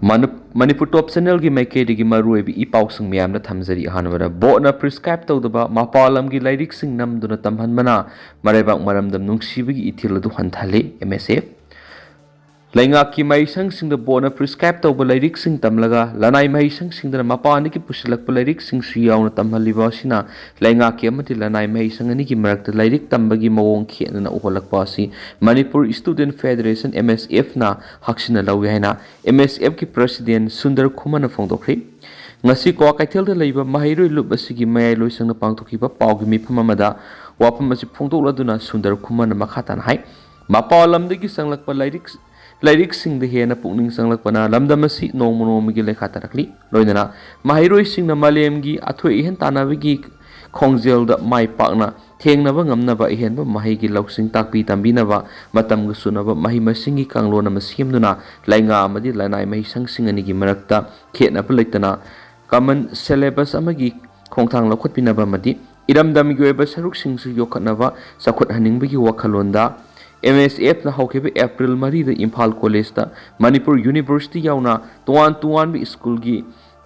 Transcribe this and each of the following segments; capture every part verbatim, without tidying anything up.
ꯃꯅꯤꯄꯨꯔ ꯇꯣꯞ ꯆꯦꯅꯦꯜꯒꯤ ꯃꯥꯏꯀꯩꯗꯒꯤ ꯃꯔꯨꯑꯣꯏꯕ ꯏ ꯄꯥꯎꯁꯤꯡ ꯃꯌꯥꯝꯅ ꯊꯝꯖꯔꯤ꯫ ꯑꯍꯥꯟꯕꯗ, ꯕꯣꯔꯗꯅ ꯄ꯭ꯔꯤꯁꯀ꯭ꯔꯥꯏꯕ ꯇꯧꯗꯕ ꯃꯄꯥꯟ ꯂꯝꯒꯤ ꯂꯥꯏꯔꯤꯛꯁꯤꯡ ꯅꯝꯗꯨꯅ ꯇꯝꯍꯟꯕꯅ ꯃꯔꯩꯕꯥꯛ ꯃꯔꯝꯗꯝ ꯅꯨꯡꯁꯤꯕꯒꯤ ꯏꯊꯤꯜ ꯑꯗꯨ ꯍꯟꯊꯍꯜꯂꯤ꯫ ꯑꯦꯝ ꯑꯦꯁ ꯑꯦꯐ꯫ ꯂꯩꯉꯥꯛꯀꯤ ꯃꯍꯩꯁꯪꯁꯤꯡꯗ ꯕꯣꯔꯗꯅ ꯄ꯭ꯔꯤꯁꯀ꯭ꯔꯥꯏꯕ ꯇꯧꯕ ꯂꯥꯏꯔꯤꯛꯁꯤꯡ ꯇꯝꯂꯒ ꯂꯅꯥꯏ ꯃꯍꯩꯁꯪꯁꯤꯡꯗꯅ ꯃꯄꯥꯟꯗꯒꯤ ꯄꯨꯁꯤꯜꯂꯛꯄ ꯂꯥꯏꯔꯤꯛꯁꯤꯡꯁꯨ ꯌꯥꯎꯅ ꯇꯝꯍꯜꯂꯤꯕ ꯑꯁꯤꯅ ꯂꯩꯉꯥꯛꯀꯤ ꯑꯃꯗꯤ ꯂꯅꯥꯏ ꯃꯍꯩꯁꯪ ꯑꯅꯤꯒꯤ ꯃꯔꯛꯇ ꯂꯥꯏꯔꯤꯛ ꯇꯝꯕꯒꯤ ꯃꯑꯣꯡ ꯈꯦꯠꯅꯅ ꯎꯍꯜꯂꯛꯄ ꯑꯁꯤ ꯃꯅꯤꯄꯨꯔ ꯏꯁꯇꯨꯗꯦꯟ ꯐꯦꯗꯔꯦꯁꯟ, ꯑꯦꯝ ꯑꯦꯁ ꯑꯦꯐꯅ ꯍꯛꯁꯤꯟꯅ ꯂꯧꯏ ꯍꯥꯏꯅ ꯑꯦꯝ ꯑꯦꯁ ꯑꯦꯐꯀꯤ ꯄ꯭ꯔꯁꯤꯗꯦꯟ ꯁꯨꯟꯗꯔ ꯈꯨꯃꯟꯅ ꯐꯣꯡꯗꯣꯛꯈ꯭ꯔꯤ꯫ ꯉꯁꯤ ꯀ꯭ꯋꯥꯀꯩꯊꯦꯜꯗ ꯂꯩꯕ ꯃꯍꯩꯔꯣꯏ ꯂꯨꯞ ꯑꯁꯤꯒꯤ ꯃꯌꯥꯏ ꯂꯣꯏꯁꯪꯅ ꯄꯥꯡꯊꯣꯛꯈꯤꯕ ꯄꯥꯎꯒꯤ ꯃꯤꯐꯝ ꯑꯃꯗ ꯋꯥꯐꯝ ꯑꯁꯤ ꯐꯣꯡꯗꯣꯛꯂꯗꯨꯅ ꯁꯨꯟꯗꯔ ꯈꯨꯃꯟꯅ ꯃꯈꯥ ꯇꯥꯅ ꯍꯥꯏ, ꯃꯄꯥꯟ ꯂꯝꯗꯒꯤ ꯆꯪꯂꯛꯄ ꯂꯥꯏꯔꯤꯛ, ꯂꯥꯏꯔꯤꯛꯁꯤꯡꯗ ꯍꯦꯟꯅ ꯄꯨꯛꯅꯤꯡ ꯆꯪꯂꯛꯄꯅ ꯂꯝꯗꯝ ꯑꯁꯤ ꯅꯣꯡꯃ ꯅꯣꯡꯃꯒꯤ ꯂꯩꯈꯥ ꯇꯥꯔꯛꯂꯤ꯫ ꯂꯣꯏꯅꯅ ꯃꯍꯩꯔꯣꯏꯁꯤꯡꯅ ꯃꯥꯂꯦꯝꯒꯤ ꯑꯊꯣꯏ ꯑꯍꯦꯟ ꯇꯥꯟꯅꯕꯒꯤ ꯈꯣꯡꯖꯦꯜꯗ ꯃꯥꯏ ꯄꯥꯛꯅ ꯊꯦꯡꯅꯕ ꯉꯝꯅꯕ ꯑꯍꯦꯟꯕ ꯃꯍꯩꯒꯤ ꯂꯧꯁꯤꯡ ꯇꯥꯛꯄꯤ ꯇꯝꯕꯤꯅꯕ ꯃꯇꯝꯒ ꯆꯨꯅꯕ ꯃꯍꯩ ꯃꯁꯤꯡꯒꯤ ꯀꯥꯡꯂꯣꯟ ꯑꯃ ꯁꯦꯝꯗꯨꯅ ꯂꯩꯉꯥꯛ ꯑꯃꯗꯤ ꯂꯅꯥꯏ ꯃꯍꯩꯁꯪꯁꯤꯡ ꯑꯅꯤꯒꯤ ꯃꯔꯛꯇ ꯈꯦꯠꯅꯕ ꯂꯩꯇꯅ common syllabus ꯑꯃꯒꯤ ꯈꯣꯡꯊꯥꯡ ꯂꯧꯈꯠꯄꯤꯅꯕ ꯑꯃꯗꯤ ꯏꯔꯝꯗꯝꯒꯤ ꯑꯣꯏꯕ ꯁꯔꯨꯛꯁꯤꯡꯁꯨ ꯌꯣꯛꯈꯠꯅꯕ ꯆꯥꯎꯈꯠꯍꯟꯅꯤꯡꯕꯒꯤ ꯋꯥꯈꯜꯂꯣꯟꯗ ꯑꯦꯝ ꯑꯦꯁ ꯑꯦꯐꯅ ꯍꯧꯈꯤꯕ ꯑꯦꯄ꯭ꯔꯤꯜ ꯃꯔꯤꯗ ꯏꯝꯐꯥꯜ ꯀꯣꯂꯦꯖꯇ ꯃꯅꯤꯄꯨꯔ ꯌꯨꯅꯤꯚꯔꯁꯤꯇꯤ ꯌꯥꯎꯅ ꯇꯣꯉꯥꯟ ꯇꯣꯉꯥꯟꯕ ꯁ꯭ꯀꯨꯜꯒꯤ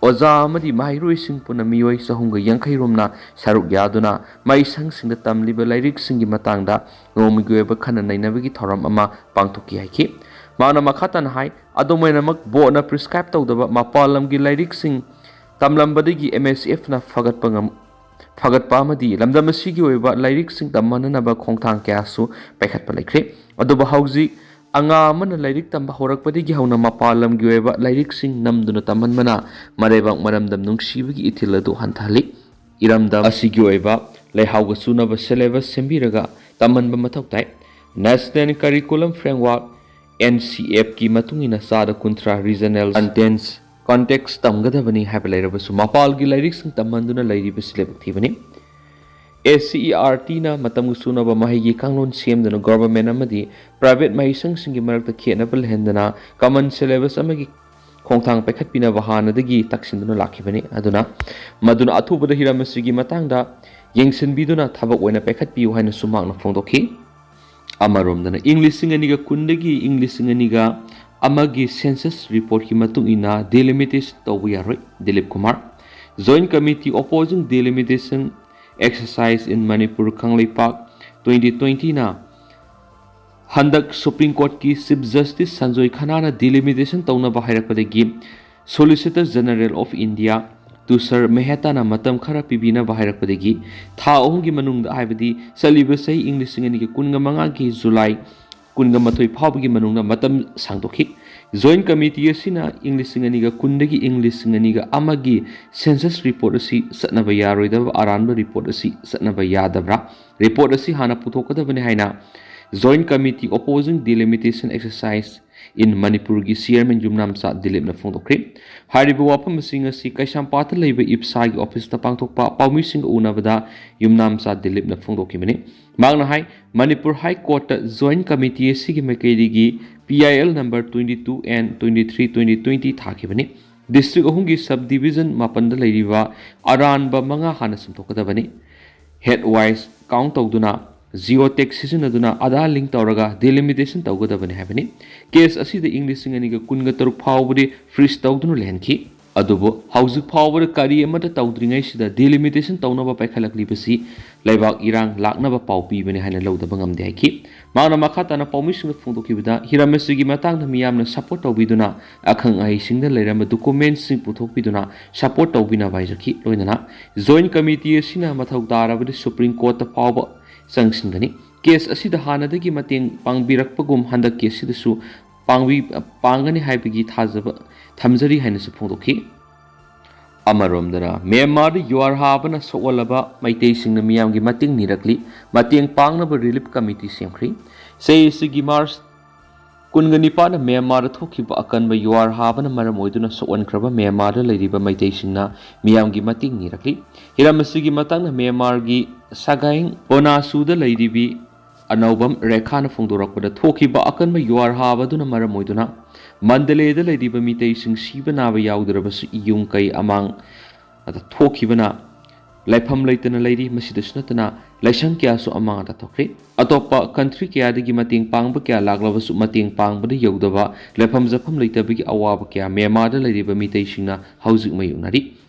ꯑꯣꯖꯥ ꯑꯃꯗꯤ ꯃꯍꯩꯔꯣꯏꯁꯤꯡ ꯄꯨꯟꯅ ꯃꯤꯑꯣꯏ ꯆꯍꯨꯝꯒ ꯌꯥꯡꯈꯩ ꯔꯣꯝꯅ ꯁꯔꯨꯛ ꯌꯥꯗꯨꯅ ꯃꯍꯩꯁꯪꯁꯤꯡꯗ ꯇꯝꯂꯤꯕ ꯂꯥꯏꯔꯤꯛꯁꯤꯡꯒꯤ ꯃꯇꯥꯡꯗ ꯅꯣꯡꯃꯒꯤ ꯑꯣꯏꯕ ꯈꯟꯅ ꯅꯩꯅꯕꯒꯤ ꯊꯧꯔꯝ ꯑꯃ ꯄꯥꯡꯊꯣꯛꯈꯤ ꯍꯥꯏꯈꯤ꯫ ꯃꯍꯥꯛꯅ ꯃꯈꯥ ꯇꯥꯅ ꯍꯥꯏ, ꯑꯗꯨꯝ ꯑꯣꯏꯅꯃꯛ ꯕꯣꯔꯗꯅ ꯄ꯭ꯔꯤꯁꯀ꯭ꯔꯥꯏꯕ ꯇꯧꯗꯕ ꯃꯄꯥꯟ ꯂꯝꯒꯤ ꯂꯥꯏꯔꯤꯛꯁꯤꯡ ꯇꯝꯂꯝꯕꯗꯒꯤ ꯑꯦꯝ ꯑꯦꯁ ꯑꯦꯐꯅ ꯐꯒꯠꯄ ꯉꯝ-, ꯐꯒꯠꯄ ꯑꯃꯗꯤ ꯂꯝꯗꯝ ꯑꯁꯤꯒꯤ ꯑꯣꯏꯕ ꯂꯥꯏꯔꯤꯛꯁꯤꯡ ꯇꯝꯍꯟꯅꯅꯕ ꯈꯣꯡꯊꯥꯡ ꯀꯌꯥꯁꯨ ꯄꯥꯏꯈꯠꯄ ꯂꯩꯈ꯭ꯔꯦ꯫ ꯑꯗꯨꯕꯨ ꯍꯧꯖꯤꯛ ꯑꯉꯥꯡ ꯑꯃꯅ ꯂꯥꯏꯔꯤꯛ ꯇꯝꯕ ꯍꯧꯔꯛꯄꯗꯒꯤ ꯍꯧꯅ ꯃꯄꯥꯟ ꯂꯝꯒꯤ ꯑꯣꯏꯕ ꯂꯥꯏꯔꯤꯛꯁꯤꯡ ꯅꯝꯗꯨꯅ ꯇꯝꯍꯟꯕꯅ ꯃꯔꯩꯕꯥꯛ ꯃꯔꯝꯗꯝ ꯅꯨꯡꯁꯤꯕꯒꯤ ꯏꯊꯤꯜ ꯑꯗꯨ ꯍꯟꯊꯍꯜꯂꯤ꯫ ꯏꯔꯝꯗꯝ ꯑꯁꯤꯒꯤ ꯑꯣꯏꯕ ꯂꯩꯍꯥꯎꯒ ꯆꯨꯅꯕ syllabus ꯁꯦꯝꯕꯤꯔꯒ ꯇꯝꯍꯟꯕ ꯃꯊꯧ ꯇꯥꯏ꯫ National Curriculum Framework, N C F ꯀꯤ ꯃꯇꯨꯡ ꯏꯟꯅ ꯆꯥꯗ ꯀꯨꯟꯊ꯭ꯔꯥ regional contents, context ꯇꯝꯒꯗꯕꯅꯤ ꯍꯥꯏꯕ ꯂꯩꯔꯕꯁꯨ ꯃꯄꯥꯜꯒꯤ ꯂꯥꯏꯔꯤꯛꯁꯤꯡ ꯇꯝꯍꯟꯗꯨꯅ ꯂꯩꯔꯤꯕꯁꯤ ꯂꯥꯏꯕꯛ ꯊꯤꯕꯅꯤ꯫ ꯑꯦꯁ ꯁꯤ ꯏ ꯑꯥꯔ ꯇꯤꯅ ꯃꯇꯝꯒ ꯆꯨꯅꯕ ꯃꯍꯩꯒꯤ ꯀꯥꯡꯂꯣꯟ ꯁꯦꯝꯗꯨꯅ government ꯑꯃꯗꯤ private ꯃꯍꯩꯁꯪꯁꯤꯡꯒꯤ ꯃꯔꯛꯇ ꯈꯦꯠꯅꯕ ꯂꯩꯍꯟꯗꯅ common syllabus ꯑꯃꯒꯤ ꯈꯣꯡꯊꯥꯡ ꯄꯥꯏꯈꯠꯄꯤꯅꯕ ꯍꯥꯟꯅꯗꯒꯤ ꯇꯛꯁꯤꯟꯗꯨꯅ ꯂꯥꯛꯈꯤꯕꯅꯤ꯫ ꯑꯗꯨꯅ ꯃꯗꯨꯅ ꯑꯊꯨꯕꯗ ꯍꯤꯔꯝ ꯑꯁꯤꯒꯤ ꯃꯇꯥꯡꯗ ꯌꯦꯡꯁꯤꯟꯕꯤꯗꯨꯅ ꯊꯕꯛ ꯑꯣꯏꯅ ꯄꯥꯏꯈꯠꯄꯤꯌꯨ ꯍꯥꯏꯅꯁꯨ ꯃꯍꯥꯛꯅ ꯐꯣꯡꯗꯣꯛꯈꯤ꯫ ꯑꯃꯔꯣꯝꯗꯅ ꯏꯪ ꯂꯤꯁꯤꯡ ꯑꯅꯤꯒ ꯀꯨꯟꯗꯒꯤ ꯏꯪ ꯂꯤꯁꯤꯡ ꯑꯅꯤꯒ ꯑꯃꯒꯤ census reportꯀꯤ ꯃꯇꯨꯡ ꯏꯟꯅ delimitation ꯇꯧꯕ ꯌꯥꯔꯣꯏ꯫ Dilip Kumar. Joint Committee Opposing Delimitation Exercise in Manipur ꯈꯪꯂꯩꯄꯥꯛ twenty twentyꯅ ꯍꯟꯗꯛ Supreme Courtꯀꯤ Chief Justice Sanjoy ꯈꯟꯅꯥꯅ delimitation ꯇꯧꯅꯕ ꯍꯥꯏꯔꯛꯄꯗꯒꯤ Solicitor General of India ꯇꯨꯁꯥꯔ ꯃꯦꯍꯇꯥꯅ ꯃꯇꯝ ꯈꯔ ꯄꯤꯕꯤꯅꯕ ꯍꯥꯏꯔꯛꯄꯗꯒꯤ ꯊꯥ ꯑꯍꯨꯝꯒꯤ ꯃꯅꯨꯡꯗ, ꯍꯥꯏꯕꯗꯤ ꯆꯠꯂꯤꯕ ꯆꯍꯤ ꯏꯪ ꯂꯤꯁꯤꯡ ꯑꯅꯤꯒ ꯀꯨꯟꯒ ꯃꯉꯥꯒꯤ ꯖꯨꯂꯥꯏ ꯀꯨꯟꯒ ꯃꯥꯊꯣꯏ ꯐꯥꯎꯕꯒꯤ ꯃꯅꯨꯡꯗ ꯃꯇꯝ ꯁꯥꯡꯗꯣꯛꯈꯤ꯫ Joint Committee ꯑꯁꯤꯅ ꯏꯪ ꯂꯤꯁꯤꯡ ꯑꯅꯤꯒ ꯀꯨꯟꯗꯒꯤ ꯏꯪ ꯂꯤꯁꯤꯡ ꯑꯅꯤꯒ ꯑꯃꯒꯤ census report ꯑꯁꯤ ꯆꯠꯅꯕ ꯌꯥꯔꯣꯏꯗꯕ ꯑꯔꯥꯟꯕ report ꯑꯁꯤ ꯆꯠꯅꯕ ꯌꯥꯗꯕ꯭ꯔꯥ? Report ꯑꯁꯤ ꯍꯥꯟꯅ ꯄꯨꯊꯣꯛꯀꯗꯕꯅꯤ ꯍꯥꯏꯅ Joint Committee Opposing Delimitation Exercise in ꯃꯅꯤꯄꯨꯔꯒꯤ chairman ꯌꯨꯝꯅꯥꯝꯆꯥ ꯗꯤꯂꯤꯞꯅ ꯐꯣꯡꯗꯣꯛꯈ꯭ꯔꯤ꯫ ꯍꯥꯏꯔꯤꯕ ꯋꯥꯐꯝꯁꯤꯡ ꯑꯁꯤ ꯀꯩꯁꯥꯝꯄꯥꯠꯇ ꯂꯩꯕ ꯏꯞꯁꯥꯒꯤ officeꯇ ꯄꯥꯡꯊꯣꯛꯄ ꯄꯥꯎꯃꯤꯁꯤꯡꯒ ꯎꯅꯕꯗ ꯌꯨꯝꯅꯥꯝꯆꯥ ꯗꯤꯂꯤꯞꯅ ꯐꯣꯡꯗꯣꯛꯈꯤꯕꯅꯤ꯫ ꯃꯍꯥꯛꯅ ꯍꯥꯏ, ꯃꯅꯤꯄꯨꯔ High Courtꯇ Joint Committee ꯑꯁꯤꯒꯤ ꯃꯥꯏꯀꯩꯗꯒꯤ P I L number twenty two and twenty three twenty twenty ꯊꯥꯈꯤꯕꯅꯤ꯫ District ꯑꯍꯨꯝꯒꯤ subdivision ꯃꯥꯄꯟꯗ ꯂꯩꯔꯤꯕ ꯑꯔꯥꯟꯕ ꯃꯉꯥ ꯍꯥꯟꯅ ꯆꯨꯝꯊꯣꯛꯀꯗꯕꯅꯤ꯫ Head wise count ꯇꯧꯗꯨꯅ, geotag ꯁꯤꯖꯤꯟꯅꯗꯨꯅ Aadhaar link ꯇꯧꯔꯒ delimitation ꯇꯧꯒꯗꯕꯅꯤ ꯍꯥꯏꯕꯅꯤ꯫ Case ꯑꯁꯤꯗ ꯏꯪ ꯂꯤꯁꯤꯡ ꯑꯅꯤꯒ ꯀꯨꯟꯒ ꯇꯔꯨꯛ ꯐꯥꯎꯕꯗꯤ freeze ꯇꯧꯗꯨꯅ ꯂꯩꯍꯟꯈꯤ꯫ ꯑꯗꯨꯕꯨ ꯍꯧꯖꯤꯛ ꯐꯥꯎꯕꯗ ꯀꯔꯤ ꯑꯃꯠꯇ ꯇꯧꯗ꯭ꯔꯤꯉꯩꯁꯤꯗ delimitation ꯇꯧꯅꯕ ꯄꯥꯏꯈꯠꯂꯛꯂꯤꯕꯁꯤ ꯂꯩꯕꯥꯛ ꯏꯔꯥꯡ ꯂꯥꯛꯅꯕ ꯄꯥꯎ ꯄꯤꯕꯅꯤ ꯍꯥꯏꯅ ꯂꯧꯗꯕ ꯉꯝꯗꯦ ꯍꯥꯏꯈꯤ꯫ ꯃꯍꯥꯛꯅ ꯃꯈꯥ ꯇꯥꯅ ꯄꯥꯎꯃꯤꯁꯤꯡꯗ ꯐꯣꯡꯗꯣꯛꯈꯤꯕꯗ, ꯍꯤꯔꯝ ꯑꯁꯤꯒꯤ ꯃꯇꯥꯡꯗ ꯃꯤꯌꯥꯝꯅ support ꯇꯧꯕꯤꯗꯨꯅ, ꯑꯈꯪ ꯑꯍꯩꯁꯤꯡꯗ ꯂꯩꯔꯝꯕ documentꯁꯤꯡ ꯄꯨꯊꯣꯛꯄꯤꯗꯨꯅ support ꯇꯧꯕꯤꯅꯕ ꯍꯥꯏꯖꯈꯤ꯫ ꯂꯣꯏꯅꯅ Joint Committee ꯑꯁꯤꯅ ꯃꯊꯧ ꯇꯥꯔꯕꯗꯤ Supreme Courtꯇ ꯐꯥꯎꯕ ꯆꯪꯁꯤꯟꯒꯅꯤ꯫ Case ꯑꯁꯤꯗ ꯍꯥꯟꯅꯗꯒꯤ ꯃꯇꯦꯡ ꯄꯥꯡꯕꯤꯔꯛꯄꯒꯨꯝ ꯍꯟꯗꯛ case ꯑꯁꯤꯗꯁꯨ ꯄꯥꯡꯕꯤ-, ꯄꯥꯡꯒꯅꯤ ꯍꯥꯏꯕꯒꯤ ꯊꯥꯖꯕ ꯊꯝꯖꯔꯤ ꯍꯥꯏꯅꯁꯨ ꯐꯣꯡꯗꯣꯛꯈꯤ꯫ ꯑꯃꯔꯣꯝꯗꯅ, ꯃ꯭ꯌꯥꯟꯃꯥꯔꯗ ꯌꯨꯍꯥꯔ ꯍꯥꯕꯅ ꯁꯣꯛꯍꯜꯂꯕ ꯃꯩꯇꯩꯁꯤꯡꯅ ꯃꯤꯌꯥꯝꯒꯤ ꯃꯇꯦꯡ ꯅꯤꯔꯛꯂꯤ꯫ ꯃꯇꯦꯡ ꯄꯥꯡꯅꯕ relief committee ꯁꯦꯝꯈ꯭ꯔꯤ꯫ ꯆꯍꯤ ꯑꯁꯤꯒꯤ March ꯀꯨꯟꯒ ꯅꯤꯄꯥꯟꯗ ꯃ꯭ꯌꯥꯟꯃꯥꯔꯗ ꯊꯣꯛꯈꯤꯕ ꯑꯀꯟꯕ ꯌꯨꯍꯥꯔ ꯍꯥꯕꯅ ꯃꯔꯝ ꯑꯣꯏꯗꯨꯅ ꯁꯣꯛꯍꯟꯈ꯭ꯔꯕ ꯃ꯭ꯌꯥꯟꯃꯥꯔꯗ ꯂꯩꯔꯤꯕ ꯃꯩꯇꯩꯁꯤꯡꯅ ꯃꯤꯌꯥꯝꯒꯤ ꯃꯇꯦꯡ ꯅꯤꯔꯛꯂꯤ꯫ ꯍꯤꯔꯝ ꯑꯁꯤꯒꯤ ꯃꯇꯥꯡꯗ ꯃ꯭ꯌꯥꯟꯃꯥꯔꯒꯤ ꯁꯒꯥꯏꯡ ꯕꯣꯅꯥꯁꯨꯗ ꯂꯩꯔꯤꯕꯤ ꯑꯅꯧꯕꯝ ꯔꯦꯈꯥꯅ ꯐꯣꯡꯗꯣꯔꯛꯄꯗ, ꯊꯣꯛꯈꯤꯕ ꯑꯀꯟꯕ ꯌꯨꯍꯥꯔ ꯍꯥꯕꯗꯨꯅ ꯃꯔꯝ ꯑꯣꯏꯗꯨꯅ ꯃꯟꯗꯂꯦꯗ ꯂꯩꯔꯤꯕ ꯃꯤꯇꯩꯁꯤꯡ ꯁꯤꯕ ꯅꯥꯕ ꯌꯥꯎꯗ꯭ꯔꯕꯁꯨ ꯌꯨꯝ ꯀꯩ ꯑꯃꯥꯡ ꯑꯗ ꯊꯣꯛꯈꯤꯕꯅ ꯂꯩꯐꯝ ꯂꯩꯇꯅ ꯂꯩꯔꯤ꯫ ꯃꯁꯤꯗꯁꯨ ꯅꯠꯇꯅ ꯂꯥꯏꯁꯪ ꯀꯌꯥꯁꯨ ꯑꯃꯥꯡ ꯑꯇꯥ ꯊꯣꯛꯈ꯭ꯔꯦ꯫ ꯑꯇꯣꯞꯄ ꯀꯟꯇ꯭ꯔꯤ ꯀꯌꯥꯗꯒꯤ ꯃꯇꯦꯡ ꯄꯥꯡꯕ ꯀꯌꯥ ꯂꯥꯛꯂꯕꯁꯨ ꯃꯇꯦꯡ ꯄꯥꯡꯕꯗ ꯌꯧꯗꯕ, ꯂꯩꯐꯝ ꯆꯥꯐꯝ ꯂꯩꯇꯕꯒꯤ ꯑꯋꯥꯕ ꯀꯌꯥ ꯃ꯭ꯌꯥꯟꯃꯥꯔꯗ ꯂꯩꯔꯤꯕ ꯃꯤꯇꯩꯁꯤꯡꯅ ꯍꯧꯖꯤꯛ ꯃꯥꯌꯣꯛꯅꯔꯤ꯫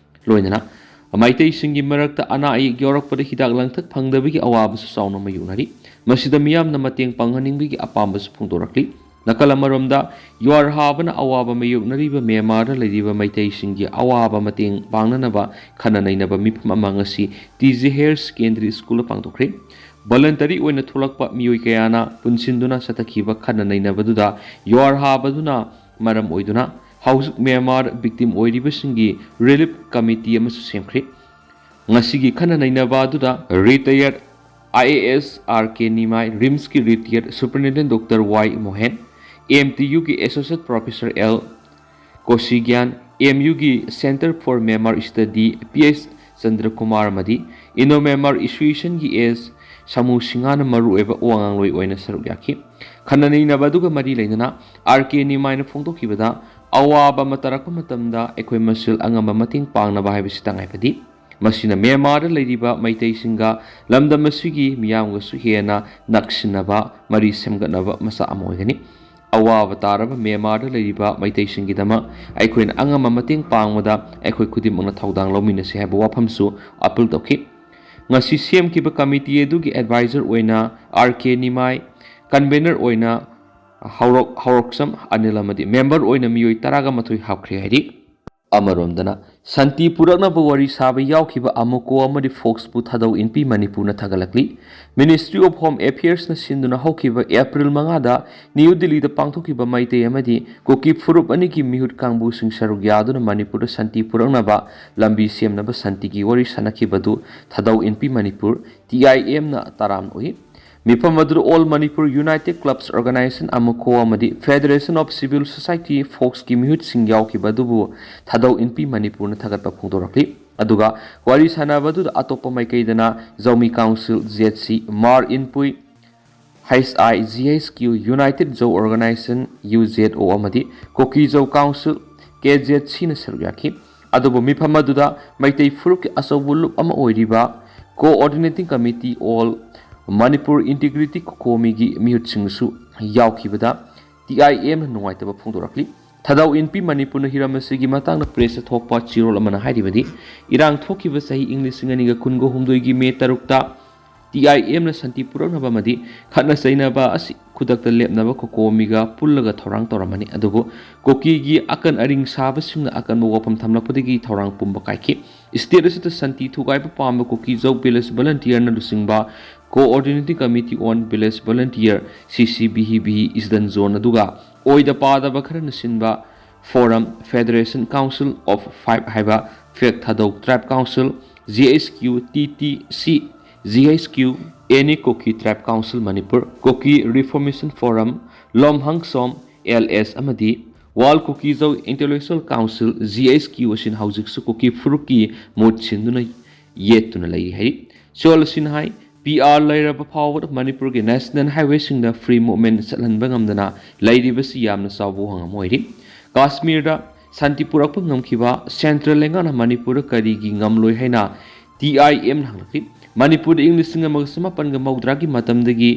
ꯂꯣꯏꯅꯅ ꯃꯩꯇꯩꯁꯤꯡꯒꯤ ꯃꯔꯛꯇ ꯑꯅꯥ ꯑꯌꯦꯛ ꯌꯥꯎꯔꯛꯄꯗ ꯍꯤꯗꯥꯛ ꯂꯥꯡꯊꯛ ꯐꯪꯗꯕꯒꯤ ꯑꯋꯥꯕꯁꯨ ꯆꯥꯎꯅ ꯃꯥꯌꯣꯛꯅꯔꯤ꯫ ꯃꯁꯤꯗ ꯃꯤꯌꯥꯝꯅ ꯃꯇꯦꯡ ꯄꯥꯡꯍꯟꯅꯤꯡꯕꯒꯤ ꯑꯄꯥꯝꯕꯁꯨ ꯐꯣꯡꯗꯣꯔꯛꯂꯤ꯫ ꯅꯥꯀꯜ ꯑꯃꯔꯣꯝꯗ, ꯌꯨꯍꯥꯔ ꯍꯥꯕꯅ ꯑꯋꯥꯕ ꯃꯥꯌꯣꯛꯅꯔꯤꯕ ꯃ꯭ꯌꯥꯟꯃꯥꯔꯗ ꯂꯩꯔꯤꯕ ꯃꯩꯇꯩꯁꯤꯡꯒꯤ ꯑꯋꯥꯕ ꯃꯇꯦꯡ ꯄꯥꯡꯅꯅꯕ ꯈꯟꯅ ꯅꯩꯅꯕ ꯃꯤꯐꯝ ꯑꯃ ꯉꯁꯤ ꯇꯤ ꯖꯦ ꯍꯦꯌꯔ ꯁꯦꯀꯦꯟꯗꯔꯤ ꯁ꯭ꯀꯨꯜꯗ ꯄꯥꯡꯊꯣꯛꯈ꯭ꯔꯦ꯫ ꯚꯣꯂꯟꯇꯔꯤ ꯑꯣꯏꯅ ꯊꯣꯛꯂꯛꯄ ꯃꯤꯑꯣꯏ ꯀꯌꯥꯅ ꯄꯨꯟꯁꯤꯟꯗꯨꯅ ꯆꯠꯊꯈꯤꯕ ꯈꯟꯅ ꯅꯩꯅꯕꯗꯨꯗ ꯌꯨꯍꯥꯔ ꯍꯥꯕꯗꯨꯅ ꯃꯔꯝ ꯑꯣꯏꯗꯨꯅ ꯍꯧꯖꯤꯛ ꯃ꯭ꯌꯥꯟꯃꯥꯔ ꯚꯤꯛꯇꯤꯝ ꯑꯣꯏꯔꯤꯕꯁꯤꯡꯒꯤ ꯔꯤꯂꯤꯐ ꯀꯃꯤꯇꯤ ꯑꯃꯁꯨ ꯁꯦꯝꯈ꯭ꯔꯦ꯫ ꯉꯁꯤꯒꯤ ꯈꯟꯅ ꯅꯩꯅꯕ ꯑꯗꯨꯗ retire I A S R K Nimai, ꯔꯤꯝꯁꯀꯤ retire superintendent doctor Y Mohen, M T ꯌꯨꯒꯤ associate professor L Kosigyan, M ꯌꯨꯒꯤ centre for Myanmar study P S Chandrakumar ꯑꯃꯗꯤ ꯏꯟꯗꯣ ꯃ꯭ꯌꯥꯟꯃꯥꯔ ꯑꯦꯁꯣꯁꯤꯌꯦꯁꯟꯒꯤ ꯑꯦꯁ ꯁꯃꯨ ꯁꯤꯡꯍꯥꯅ ꯃꯔꯨꯑꯣꯏꯕ ꯋꯥ ꯉꯥꯡꯂꯣꯏ ꯑꯣꯏꯅ ꯁꯔꯨꯛ ꯌꯥꯈꯤ꯫ ꯈꯟꯅ ꯅꯩꯅꯕ ꯑꯗꯨꯒ ꯃꯔꯤ ꯂꯩꯅꯅ ꯑꯥꯔ ꯀꯦ ꯅꯤꯃꯥꯏꯅ ꯐꯣꯡꯗꯣꯛꯈꯤꯕꯗ, ꯑꯋꯥꯕ ꯑꯃ ꯇꯥꯔꯛꯄ ꯃꯇꯝꯗ ꯑꯩꯈꯣꯏ ꯃꯁꯦꯜ ꯑꯉꯝꯕ ꯃꯇꯦꯡ ꯄꯥꯡꯅꯕ ꯍꯥꯏꯕꯁꯤ ꯇꯉꯥꯏ ꯐꯗꯦ꯫ ꯃꯁꯤꯅ ꯃ꯭ꯌꯥꯟꯃꯥꯔꯗ ꯂꯩꯔꯤꯕ ꯃꯩꯇꯩꯁꯤꯡꯒ ꯂꯝꯗꯝ ꯑꯁꯤꯒꯤ ꯃꯤꯌꯥꯝꯒꯁꯨ ꯍꯦꯟꯅ ꯅꯛꯁꯤꯟꯅꯕ ꯃꯔꯤ ꯁꯦꯝꯒꯠꯅꯕ ꯃꯆꯥꯛ ꯑꯃ ꯑꯣꯏꯒꯅꯤ꯫ ꯑꯋꯥꯕ ꯇꯥꯔꯕ ꯃ꯭ꯌꯥꯟꯃꯥꯔꯗ ꯂꯩꯔꯤꯕ ꯃꯩꯇꯩꯁꯤꯡꯒꯤꯗꯃꯛ ꯑꯩꯈꯣꯏꯅ ꯑꯉꯝꯕ ꯃꯇꯦꯡ ꯄꯥꯡꯕꯗ ꯑꯩꯈꯣꯏ ꯈꯨꯗꯤꯡꯃꯛꯅ ꯊꯧꯗꯥꯡ ꯂꯧꯃꯤꯟꯅꯁꯤ ꯍꯥꯏꯕ ꯋꯥꯐꯝꯁꯨ ꯑꯥꯄꯤꯜ ꯇꯧꯈꯤ꯫ ꯉꯁꯤ ꯁꯦꯝꯈꯤꯕ ꯀꯃꯤꯇꯤ ꯑꯗꯨꯒꯤ ꯑꯦꯗꯚꯥꯏꯖꯔ ꯑꯣꯏꯅ ꯑꯥꯔ ꯀꯦ ꯅꯤꯃꯥꯏ, ꯀꯟꯚꯦꯅꯔ ꯑꯣꯏꯅ ꯍꯧꯔꯛ-, ꯍꯧꯔꯛꯆꯝ ꯑꯅꯤꯜ ꯑꯃꯗꯤ ꯃꯦꯝꯕꯔ ꯑꯣꯏꯅ ꯃꯤꯑꯣꯏ ꯇꯔꯥꯒ ꯃꯥꯊꯣꯏ ꯍꯥꯞꯈ꯭ꯔꯦ ꯍꯥꯏꯔꯤ꯫ ꯑꯃꯔꯣꯝꯗꯅ, ꯁꯥꯟꯇꯤ ꯄꯨꯔꯛꯅꯕ ꯋꯥꯔꯤ ꯁꯥꯕ ꯌꯥꯎꯈꯤꯕ ꯑꯃꯨꯀꯣ ꯑꯃꯗꯤ ꯐꯣꯛꯁꯄꯨ ꯊꯥꯗꯧ ꯏꯟꯄꯤ ꯃꯅꯤꯄꯨꯔꯅ ꯊꯥꯒꯠꯂꯛꯂꯤ꯫ Ministry of Home Affairsꯅ ꯁꯤꯟꯗꯨꯅ ꯍꯧꯈꯤꯕ ꯑꯦꯄ꯭ꯔꯤꯜ ꯃꯉꯥꯗ ꯅ꯭ꯌꯨ ꯗꯤꯜꯂꯤꯗ ꯄꯥꯡꯊꯣꯛꯈꯤꯕ ꯃꯩꯇꯩ ꯑꯃꯗꯤ ꯀꯨꯀꯤ ꯐꯨꯔꯨꯞ ꯑꯅꯤꯒꯤ ꯃꯤꯍꯨꯠ ꯀꯥꯡꯕꯨꯁꯤꯡ ꯁꯔꯨꯛ ꯌꯥꯗꯨꯅ ꯃꯅꯤꯄꯨꯔꯗ ꯁꯥꯟꯇꯤ ꯄꯨꯔꯛꯅꯕ ꯂꯝꯕꯤ ꯁꯦꯝꯅꯕ ꯁꯥꯟꯇꯤꯒꯤ ꯋꯥꯔꯤ ꯁꯥꯟꯅꯈꯤꯕꯗꯨ ꯊꯥꯗꯧ ꯏꯟꯄꯤ ꯃꯅꯤꯄꯨꯔ, ꯇꯤ ꯑꯥꯏ ꯑꯦꯝꯅ ꯇꯔꯥꯝꯅ ꯎꯏ꯫ ꯃꯤꯐꯝ ꯑꯗꯨꯗ All Manipur United Clubs Organisation, ꯑꯃꯨꯀꯣ ꯑꯃꯗꯤ Federation of Civil Society, ꯐꯣꯛꯁꯀꯤ ꯃꯤꯍꯨꯠꯁꯤꯡ ꯌꯥꯎꯈꯤꯕ ꯑꯗꯨꯕꯨ ꯊꯥꯗꯧ ꯏꯟꯄꯤ ꯃꯅꯤꯄꯨꯔꯅ ꯊꯥꯒꯠꯄ ꯐꯣꯡꯗꯣꯔꯛꯂꯤ꯫ ꯑꯗꯨꯒ ꯋꯥꯔꯤ ꯁꯥꯟꯅꯕ ꯑꯗꯨꯗ ꯑꯇꯣꯞꯄ ꯃꯥꯏꯀꯩꯗꯅ ꯖꯧꯃꯤ council, Z C, Mar Inpui, H I G H Q, United Zou Organisation, U Z O, ꯑꯃꯗꯤ ꯀꯨꯀꯤ ꯖꯧ ꯀꯥꯎꯟꯁꯤꯜ, ꯀꯦ ꯖꯦꯠ ꯁꯤꯅ ꯁꯔꯨꯛ ꯌꯥꯈꯤ꯫ ꯑꯗꯨꯕꯨ ꯃꯤꯐꯝ ꯑꯗꯨꯗ ꯃꯩꯇꯩ ꯐꯨꯔꯨꯞꯀꯤ ꯑꯆꯧꯕ ꯂꯨꯞ ꯑꯃ ꯑꯣꯏꯔꯤꯕ Coordinating Committee on Manipur Integrity, ꯀꯣꯀꯣꯃꯤꯒꯤ ꯃꯤꯍꯨꯠꯁꯤꯡꯁꯨ ꯌꯥꯎꯈꯤꯕꯗ ꯇꯤ ꯑꯥꯏ ꯑꯦꯝꯅ ꯅꯨꯡꯉꯥꯏꯇꯕ ꯐꯣꯡꯗꯣꯔꯛꯂꯤ꯫ ꯊꯧꯗꯥꯎ ꯏꯟꯄꯤ ꯃꯅꯤꯄꯨꯔꯅ ꯍꯤꯔꯝ ꯑꯁꯤꯒꯤ ꯃꯇꯥꯡꯗ ꯄ꯭ꯔꯦꯁꯇ ꯊꯣꯛꯄ ꯆꯦꯔꯣꯜ ꯑꯃꯅ ꯍꯥꯏꯔꯤꯕꯗꯤ, ꯏꯔꯥꯡ ꯊꯣꯛꯈꯤꯕ ꯆꯍꯤ ꯏꯪ ꯂꯤꯁꯤꯡ ꯑꯅꯤꯒ ꯀꯨꯟꯒ ꯍꯨꯝꯗꯣꯏꯒꯤ ꯃꯦ ꯇꯔꯨꯛꯇ ꯇꯤ ꯑꯥꯏ ꯑꯦꯝꯅ ꯁꯥꯟꯇꯤ ꯄꯨꯔꯛꯅꯕ ꯑꯃꯗꯤ ꯈꯠꯅ ꯆꯩꯅꯕ ꯑꯁꯤ ꯈꯨꯗꯛꯇ ꯂꯦꯞꯅꯕ ꯀꯣꯀꯣꯃꯤꯒ ꯄꯨꯜꯂꯒ ꯊꯧꯔꯥꯡ ꯇꯧꯔꯝꯃꯅꯤ꯫ ꯑꯗꯨꯕꯨ ꯀꯨꯀꯤꯒꯤ ꯑꯀꯟ ꯑꯔꯤꯡ ꯁꯥꯕꯁꯤꯡꯅ ꯑꯀꯟꯕ ꯋꯥꯐꯝ ꯊꯝꯂꯛꯄꯗꯒꯤ ꯊꯧꯔꯥꯡ ꯄꯨꯝꯕ ꯀꯥꯏꯈꯤ꯫ ꯁ꯭ꯇꯦꯠ ꯑꯁꯤꯗ ꯁꯥꯟꯇꯤ ꯊꯨꯒꯥꯏꯕ ꯄꯥꯝꯕ ꯀꯨꯀꯤ ꯖꯧ ꯚꯤꯂꯦꯖ ꯚꯣꯂꯟꯇꯤꯌꯔꯅ ꯂꯨꯆꯤꯡꯕ Coordinating Committee on Village Volunteer, ꯁꯤ C V V, eastern zone ꯑꯗꯨꯒ ꯑꯣꯏꯗ ꯄꯥꯗꯕ ꯈꯔꯅ ꯁꯤꯟꯕ forum, Federation Council of Five ꯍꯥꯏꯕ ꯐꯦꯛ Thadou tribe council, G H Q T T C, G H Q, ꯑꯦꯅꯤ Kuki tribe council Manipur, Kuki reformation forum, ꯂꯣꯝꯍꯪꯁꯣꯝ, ꯑꯦꯜ ꯑꯦꯁ ꯑꯃꯗꯤ ꯋꯥꯔꯜ Kuki Zou intellectual council, G H Q ꯑꯁꯤꯅ ꯍꯧꯖꯤꯛꯁꯨ ꯀꯨꯀꯤ ꯐꯨꯔꯨꯞꯀꯤ ꯃꯍꯨꯠ ꯁꯤꯟꯗꯨꯅ ꯌꯦꯠꯇꯨꯅ ꯂꯩꯔꯤ ꯍꯥꯏꯔꯤ꯫ ꯆꯦꯔꯣꯜ ꯑꯁꯤꯅ ꯍꯥꯏ, ꯄꯤ ꯑꯥꯔ ꯂꯩꯔꯕ ꯐꯥꯎꯕꯗ ꯃꯅꯤꯄꯨꯔꯒꯤ ꯅꯦꯁꯅꯦꯜ ꯍꯥꯏꯋꯦꯁꯤꯡꯗ ꯐ꯭ꯔꯤ ꯃꯨꯚꯃꯦꯟ ꯆꯠꯍꯟꯕ ꯉꯝꯗꯅ ꯂꯩꯔꯤꯕꯁꯤ ꯌꯥꯝꯅ ꯆꯥꯎꯕ ꯋꯥꯐꯝ ꯑꯃ ꯑꯣꯏꯔꯤ꯫ ꯀꯥꯁꯃꯤꯔꯗ ꯁꯥꯟꯇꯤ ꯄꯨꯔꯛꯄ ꯉꯝꯈꯤꯕ ꯁꯦꯟꯇ꯭ꯔꯦꯜ ꯂꯩꯉꯥꯛꯅ ꯃꯅꯤꯄꯨꯔꯗ ꯀꯔꯤꯒꯤ ꯉꯝꯂꯣꯏ ꯍꯥꯏꯅ ꯇꯤ ꯑꯥꯏ ꯑꯦꯝꯅ ꯍꯪꯂꯛꯂꯤ꯫ ꯃꯅꯤꯄꯨꯔꯗ ꯏꯪ ꯂꯤꯁꯤꯡ ꯑꯃꯒ ꯆꯃꯥꯄꯟꯒ ꯃꯧꯗ꯭ꯔꯥꯒꯤ ꯃꯇꯝꯗꯒꯤ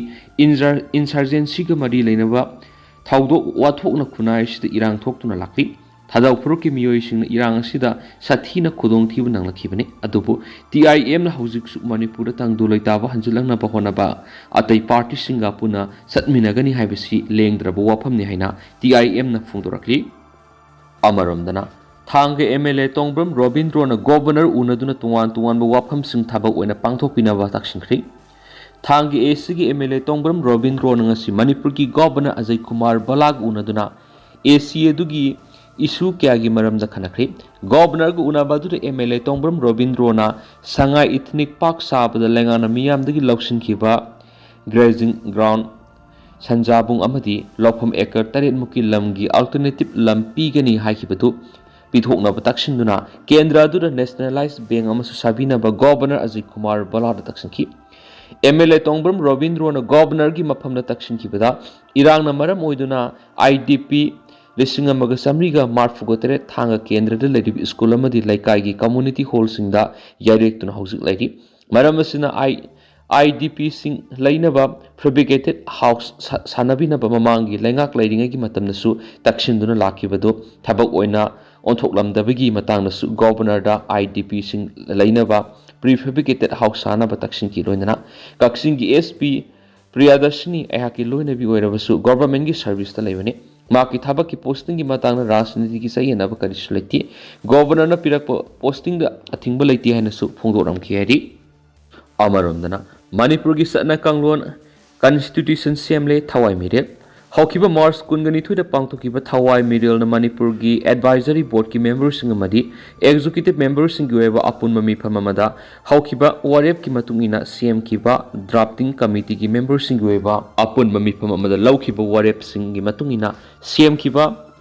ꯏꯟꯖꯔ-, ꯏꯟꯁꯔꯖꯦꯟꯁꯤꯒ ꯃꯔꯤ ꯂꯩꯅꯕ ꯊꯧꯗꯣꯛ ꯋꯥꯊꯣꯛꯅ ꯈꯨꯟꯅꯥꯏ ꯑꯁꯤꯗ ꯏꯔꯥꯡ ꯊꯣꯛꯇꯨꯅ ꯂꯥꯛꯂꯤ꯫ ꯊꯥꯗꯧ ꯐꯨꯔꯨꯞꯀꯤ ꯃꯤꯑꯣꯏꯁꯤꯡꯅ ꯏꯔꯥꯡ ꯑꯁꯤꯗ ꯁꯥꯊꯤꯅ ꯈꯨꯗꯣꯡꯊꯤꯕ ꯅꯪꯂꯛꯈꯤꯕꯅꯤ꯫ ꯑꯗꯨꯕꯨ ꯇꯤ ꯑꯥꯏ ꯑꯦꯝꯅ ꯍꯧꯖꯤꯛꯁꯨ ꯃꯅꯤꯄꯨꯔꯗ ꯇꯪꯗꯨ ꯂꯩꯇꯥꯕ ꯍꯟꯖꯤꯜꯂꯛꯅꯕ ꯍꯣꯠꯅꯕ ꯑꯇꯩ ꯄꯥꯔꯇꯤꯁꯤꯡꯒ ꯄꯨꯟꯅ ꯆꯠꯃꯤꯟꯅꯒꯅꯤ ꯍꯥꯏꯕꯁꯤ ꯂꯦꯡꯗ꯭ꯔꯕ ꯋꯥꯐꯝꯅꯤ ꯍꯥꯏꯅ ꯇꯤ ꯑꯥꯏ ꯑꯦꯝꯅ ꯐꯣꯡꯗꯣꯔꯛꯂꯤ꯫ ꯑꯃꯔꯣꯝꯗꯅ, ꯊꯥꯡꯒ M L A Tongbram ꯔꯣꯕꯤꯟꯗ꯭ꯔꯣꯅ governor ꯎꯅꯗꯨꯅ ꯇꯣꯉꯥꯟ ꯇꯣꯉꯥꯟꯕ ꯋꯥꯐꯝꯁꯤꯡ ꯊꯕꯛ ꯑꯣꯏꯅ ꯄꯥꯡꯊꯣꯛꯄꯤꯅꯕ ꯇꯛꯁꯤꯟꯈ꯭ꯔꯤ꯫ ꯊꯥꯡꯒ ꯑꯦ ꯁꯤꯒꯤ ꯑꯦꯝ ꯑꯦꯜ ꯑꯦ ꯇꯣꯡꯕ꯭ꯔꯝ ꯔꯣꯕꯤꯟꯗ꯭ꯔꯣꯅ ꯉꯁꯤ ꯃꯅꯤꯄꯨꯔꯒꯤ ꯒꯣꯕꯔꯅꯔ ꯑꯖꯌ ꯀꯨꯃꯥꯔ ꯕꯂꯥꯒ ꯎꯅꯗꯨꯅ ꯑꯦ ꯁꯤ ꯑꯗꯨꯒꯤ ꯏꯁꯨ ꯀꯌꯥꯒꯤ ꯃꯔꯝꯗ ꯈꯟꯅꯈ꯭ꯔꯦ꯫ ꯒꯣꯕꯔꯅꯔꯒ ꯎꯅꯕ ꯑꯗꯨꯗ ꯑꯦꯝ ꯑꯦꯜ ꯑꯦ ꯇꯣꯡꯕ꯭ꯔꯝ ꯔꯣꯕꯤꯟꯗ꯭ꯔꯣꯅ ꯁꯉꯥꯏ ꯏꯊꯅꯤꯛ ꯄꯥꯔꯛ ꯁꯥꯕꯗ ꯂꯩꯉꯥꯛꯅ ꯃꯤꯌꯥꯝꯗꯒꯤ ꯂꯧꯁꯤꯟꯈꯤꯕ ꯒ꯭ꯔꯦꯖꯤꯡ ꯒ꯭ꯔꯥꯎꯟ, ꯁꯟꯖꯥꯕꯨꯡ ꯑꯃꯗꯤ ꯂꯧꯐꯝ ꯑꯦꯀꯔ ꯇꯔꯦꯠ ꯃꯨꯛꯀꯤ ꯂꯝꯒꯤ ꯑꯜꯇꯔꯅꯦꯇꯤꯚ ꯂꯝ ꯄꯤꯒꯅꯤ ꯍꯥꯏꯈꯤꯕꯗꯨ ꯄꯤꯊꯣꯛꯅꯕ ꯇꯛꯁꯤꯟꯗꯨꯅ ꯀꯦꯟꯗ꯭ꯔ ꯑꯗꯨꯗ ꯅꯦꯁꯅꯦꯂꯥꯏꯖ ꯕꯦꯡ ꯑꯃꯁꯨ ꯁꯥꯕꯤꯅꯕ ꯒꯣꯕꯔꯅꯔ ꯑꯖꯌ ꯀꯨꯃꯥꯔ ꯕꯂꯥꯗ ꯇꯛꯁꯤꯟꯈꯤ꯫ ꯑꯦꯝ ꯑꯦꯜ ꯑꯦ ꯇꯣꯡꯕ꯭ꯔꯝ ꯔꯣꯕꯤꯟꯗ꯭ꯔꯣꯅ ꯒꯣꯕꯔꯅꯔꯒꯤ ꯃꯐꯝꯗ ꯇꯛꯁꯤꯟꯈꯤꯕꯗ, ꯏꯔꯥꯡꯅ ꯃꯔꯝ ꯑꯣꯏꯗꯨꯅ ꯑꯥꯏ ꯗꯤ ꯄꯤ ꯂꯤꯁꯤꯡ ꯑꯃꯒ ꯆꯥꯃꯔꯤꯒ ꯃꯔꯤꯐꯨꯒ ꯇꯔꯦꯠ ꯊꯥꯡꯒ ꯀꯦꯟꯗ꯭ꯔꯗ ꯂꯩꯔꯤꯕ ꯁ꯭ꯀꯨꯜ ꯑꯃꯗꯤ ꯂꯩꯀꯥꯏꯒꯤ ꯀꯝꯃꯨꯅꯤꯇꯤ ꯍꯣꯜꯁꯤꯡꯗ ꯌꯥꯏꯔꯦꯛꯇꯨꯅ ꯍꯧꯖꯤꯛ ꯂꯩꯔꯤ꯫ ꯃꯔꯝ ꯑꯁꯤꯅ ꯑꯥꯏ, IDPꯁꯤꯡ ꯂꯩꯅꯕ ꯐꯦꯕ꯭ꯔꯤꯀꯦꯇꯦꯠ ꯍꯥꯎꯁ ꯁꯥ-, ꯁꯥꯟꯅꯕꯤꯅꯕ ꯃꯃꯥꯡꯒꯤ ꯂꯩꯉꯥꯛ ꯂꯩꯔꯤꯉꯩꯒꯤ ꯃꯇꯝꯗꯁꯨ ꯇꯛꯁꯤꯟꯗꯨꯅ ꯂꯥꯛꯈꯤꯕꯗꯨ ꯊꯕꯛ ꯑꯣꯏꯅ ꯑꯣꯟꯊꯣꯛꯂꯝꯗꯕꯒꯤ ꯃꯇꯥꯡꯗꯁꯨ ꯒꯣꯕꯔꯅꯔꯗ IDPꯁꯤꯡ ꯂꯩꯅꯕ ꯄ꯭ꯔꯤ ꯐꯦꯕ꯭ꯔꯤꯀꯦꯇꯦꯠ ꯍꯥꯎꯁ ꯁꯥꯅꯕ ꯇꯛꯁꯤꯟꯈꯤ꯫ ꯂꯣꯏꯅꯅ ꯀꯛꯆꯤꯡꯒꯤ SP ꯄ꯭ꯔꯤꯌꯥꯗꯔꯁꯤꯅꯤ ꯑꯩꯍꯥꯛꯀꯤ ꯂꯣꯏꯅꯕꯤ ꯑꯣꯏꯔꯕꯁꯨ ꯒꯣꯕꯔꯃꯦꯟꯒꯤ ꯁꯔꯚꯤꯁꯇ ꯂꯩꯕꯅꯤ꯫ ꯃꯍꯥꯛꯀꯤ ꯊꯕꯛꯀꯤ ꯄꯣꯁꯇꯤꯡꯒꯤ ꯃꯇꯥꯡꯗ ꯔꯥꯖꯅꯤꯇꯤꯒꯤ ꯆꯌꯦꯠꯅꯕ ꯀꯔꯤꯁꯨ ꯂꯩꯇꯦ꯫ ꯒꯣꯕꯔꯅꯔꯅ ꯄꯤꯔꯛꯄ ꯄꯣꯁꯇꯤꯡꯗ ꯑꯊꯤꯡꯕ ꯂꯩꯇꯦ ꯍꯥꯏꯅꯁꯨ ꯐꯣꯡꯗꯣꯛꯂꯝꯈꯤ ꯍꯥꯏꯔꯤ꯫ ꯑꯃꯔꯣꯝꯗꯅ ꯃꯅꯤꯄꯨꯔꯒꯤ ꯆꯠꯅ ꯀꯥꯡꯂꯣꯟ ꯀꯟꯁꯇꯤꯇ꯭ꯌꯨꯁꯟ ꯁꯦꯝꯂꯦ ꯊꯋꯥꯏ ꯃꯤꯔꯦꯜ꯫ ꯍꯧꯈꯤꯕ ꯃꯥꯔꯆ ꯀꯨꯟꯒ ꯅꯤꯊꯣꯏꯗ ꯄꯥꯡꯊꯣꯛꯈꯤꯕ ꯊꯋꯥꯏ ꯃꯤꯔꯦꯜꯅ ꯃꯅꯤꯄꯨꯔꯒꯤ ꯑꯦꯗꯚꯥꯏꯖꯔꯤ ꯕꯣꯔꯗꯀꯤ ꯃꯦꯝꯕꯔꯁꯤꯡ ꯑꯃꯗꯤ ꯑꯦꯛꯖꯤꯀ꯭ꯌꯨꯇꯤꯚ ꯃꯦꯝꯕꯔꯁꯤꯡꯒꯤ ꯑꯣꯏꯕ ꯑꯄꯨꯟꯕ ꯃꯤꯐꯝ ꯑꯃꯗ ꯍꯧꯈꯤꯕ ꯋꯥꯔꯦꯞꯀꯤ ꯃꯇꯨꯡ ꯏꯟꯅ ꯁꯦꯝꯈꯤꯕ ꯗ꯭ꯔꯥꯐꯇꯤꯡ ꯀꯃꯤꯇꯤꯒꯤ ꯃꯦꯝꯕꯔꯁꯤꯡꯒꯤ ꯑꯣꯏꯕ ꯑꯄꯨꯟꯕ ꯃꯤꯐꯝ ꯑꯃꯗ ꯂꯧꯈꯤꯕ ꯋꯥꯔꯦꯞꯁꯤꯡꯒꯤ ꯃꯇꯨꯡ ꯏꯟꯅ ꯁꯦꯝꯈꯤꯕ,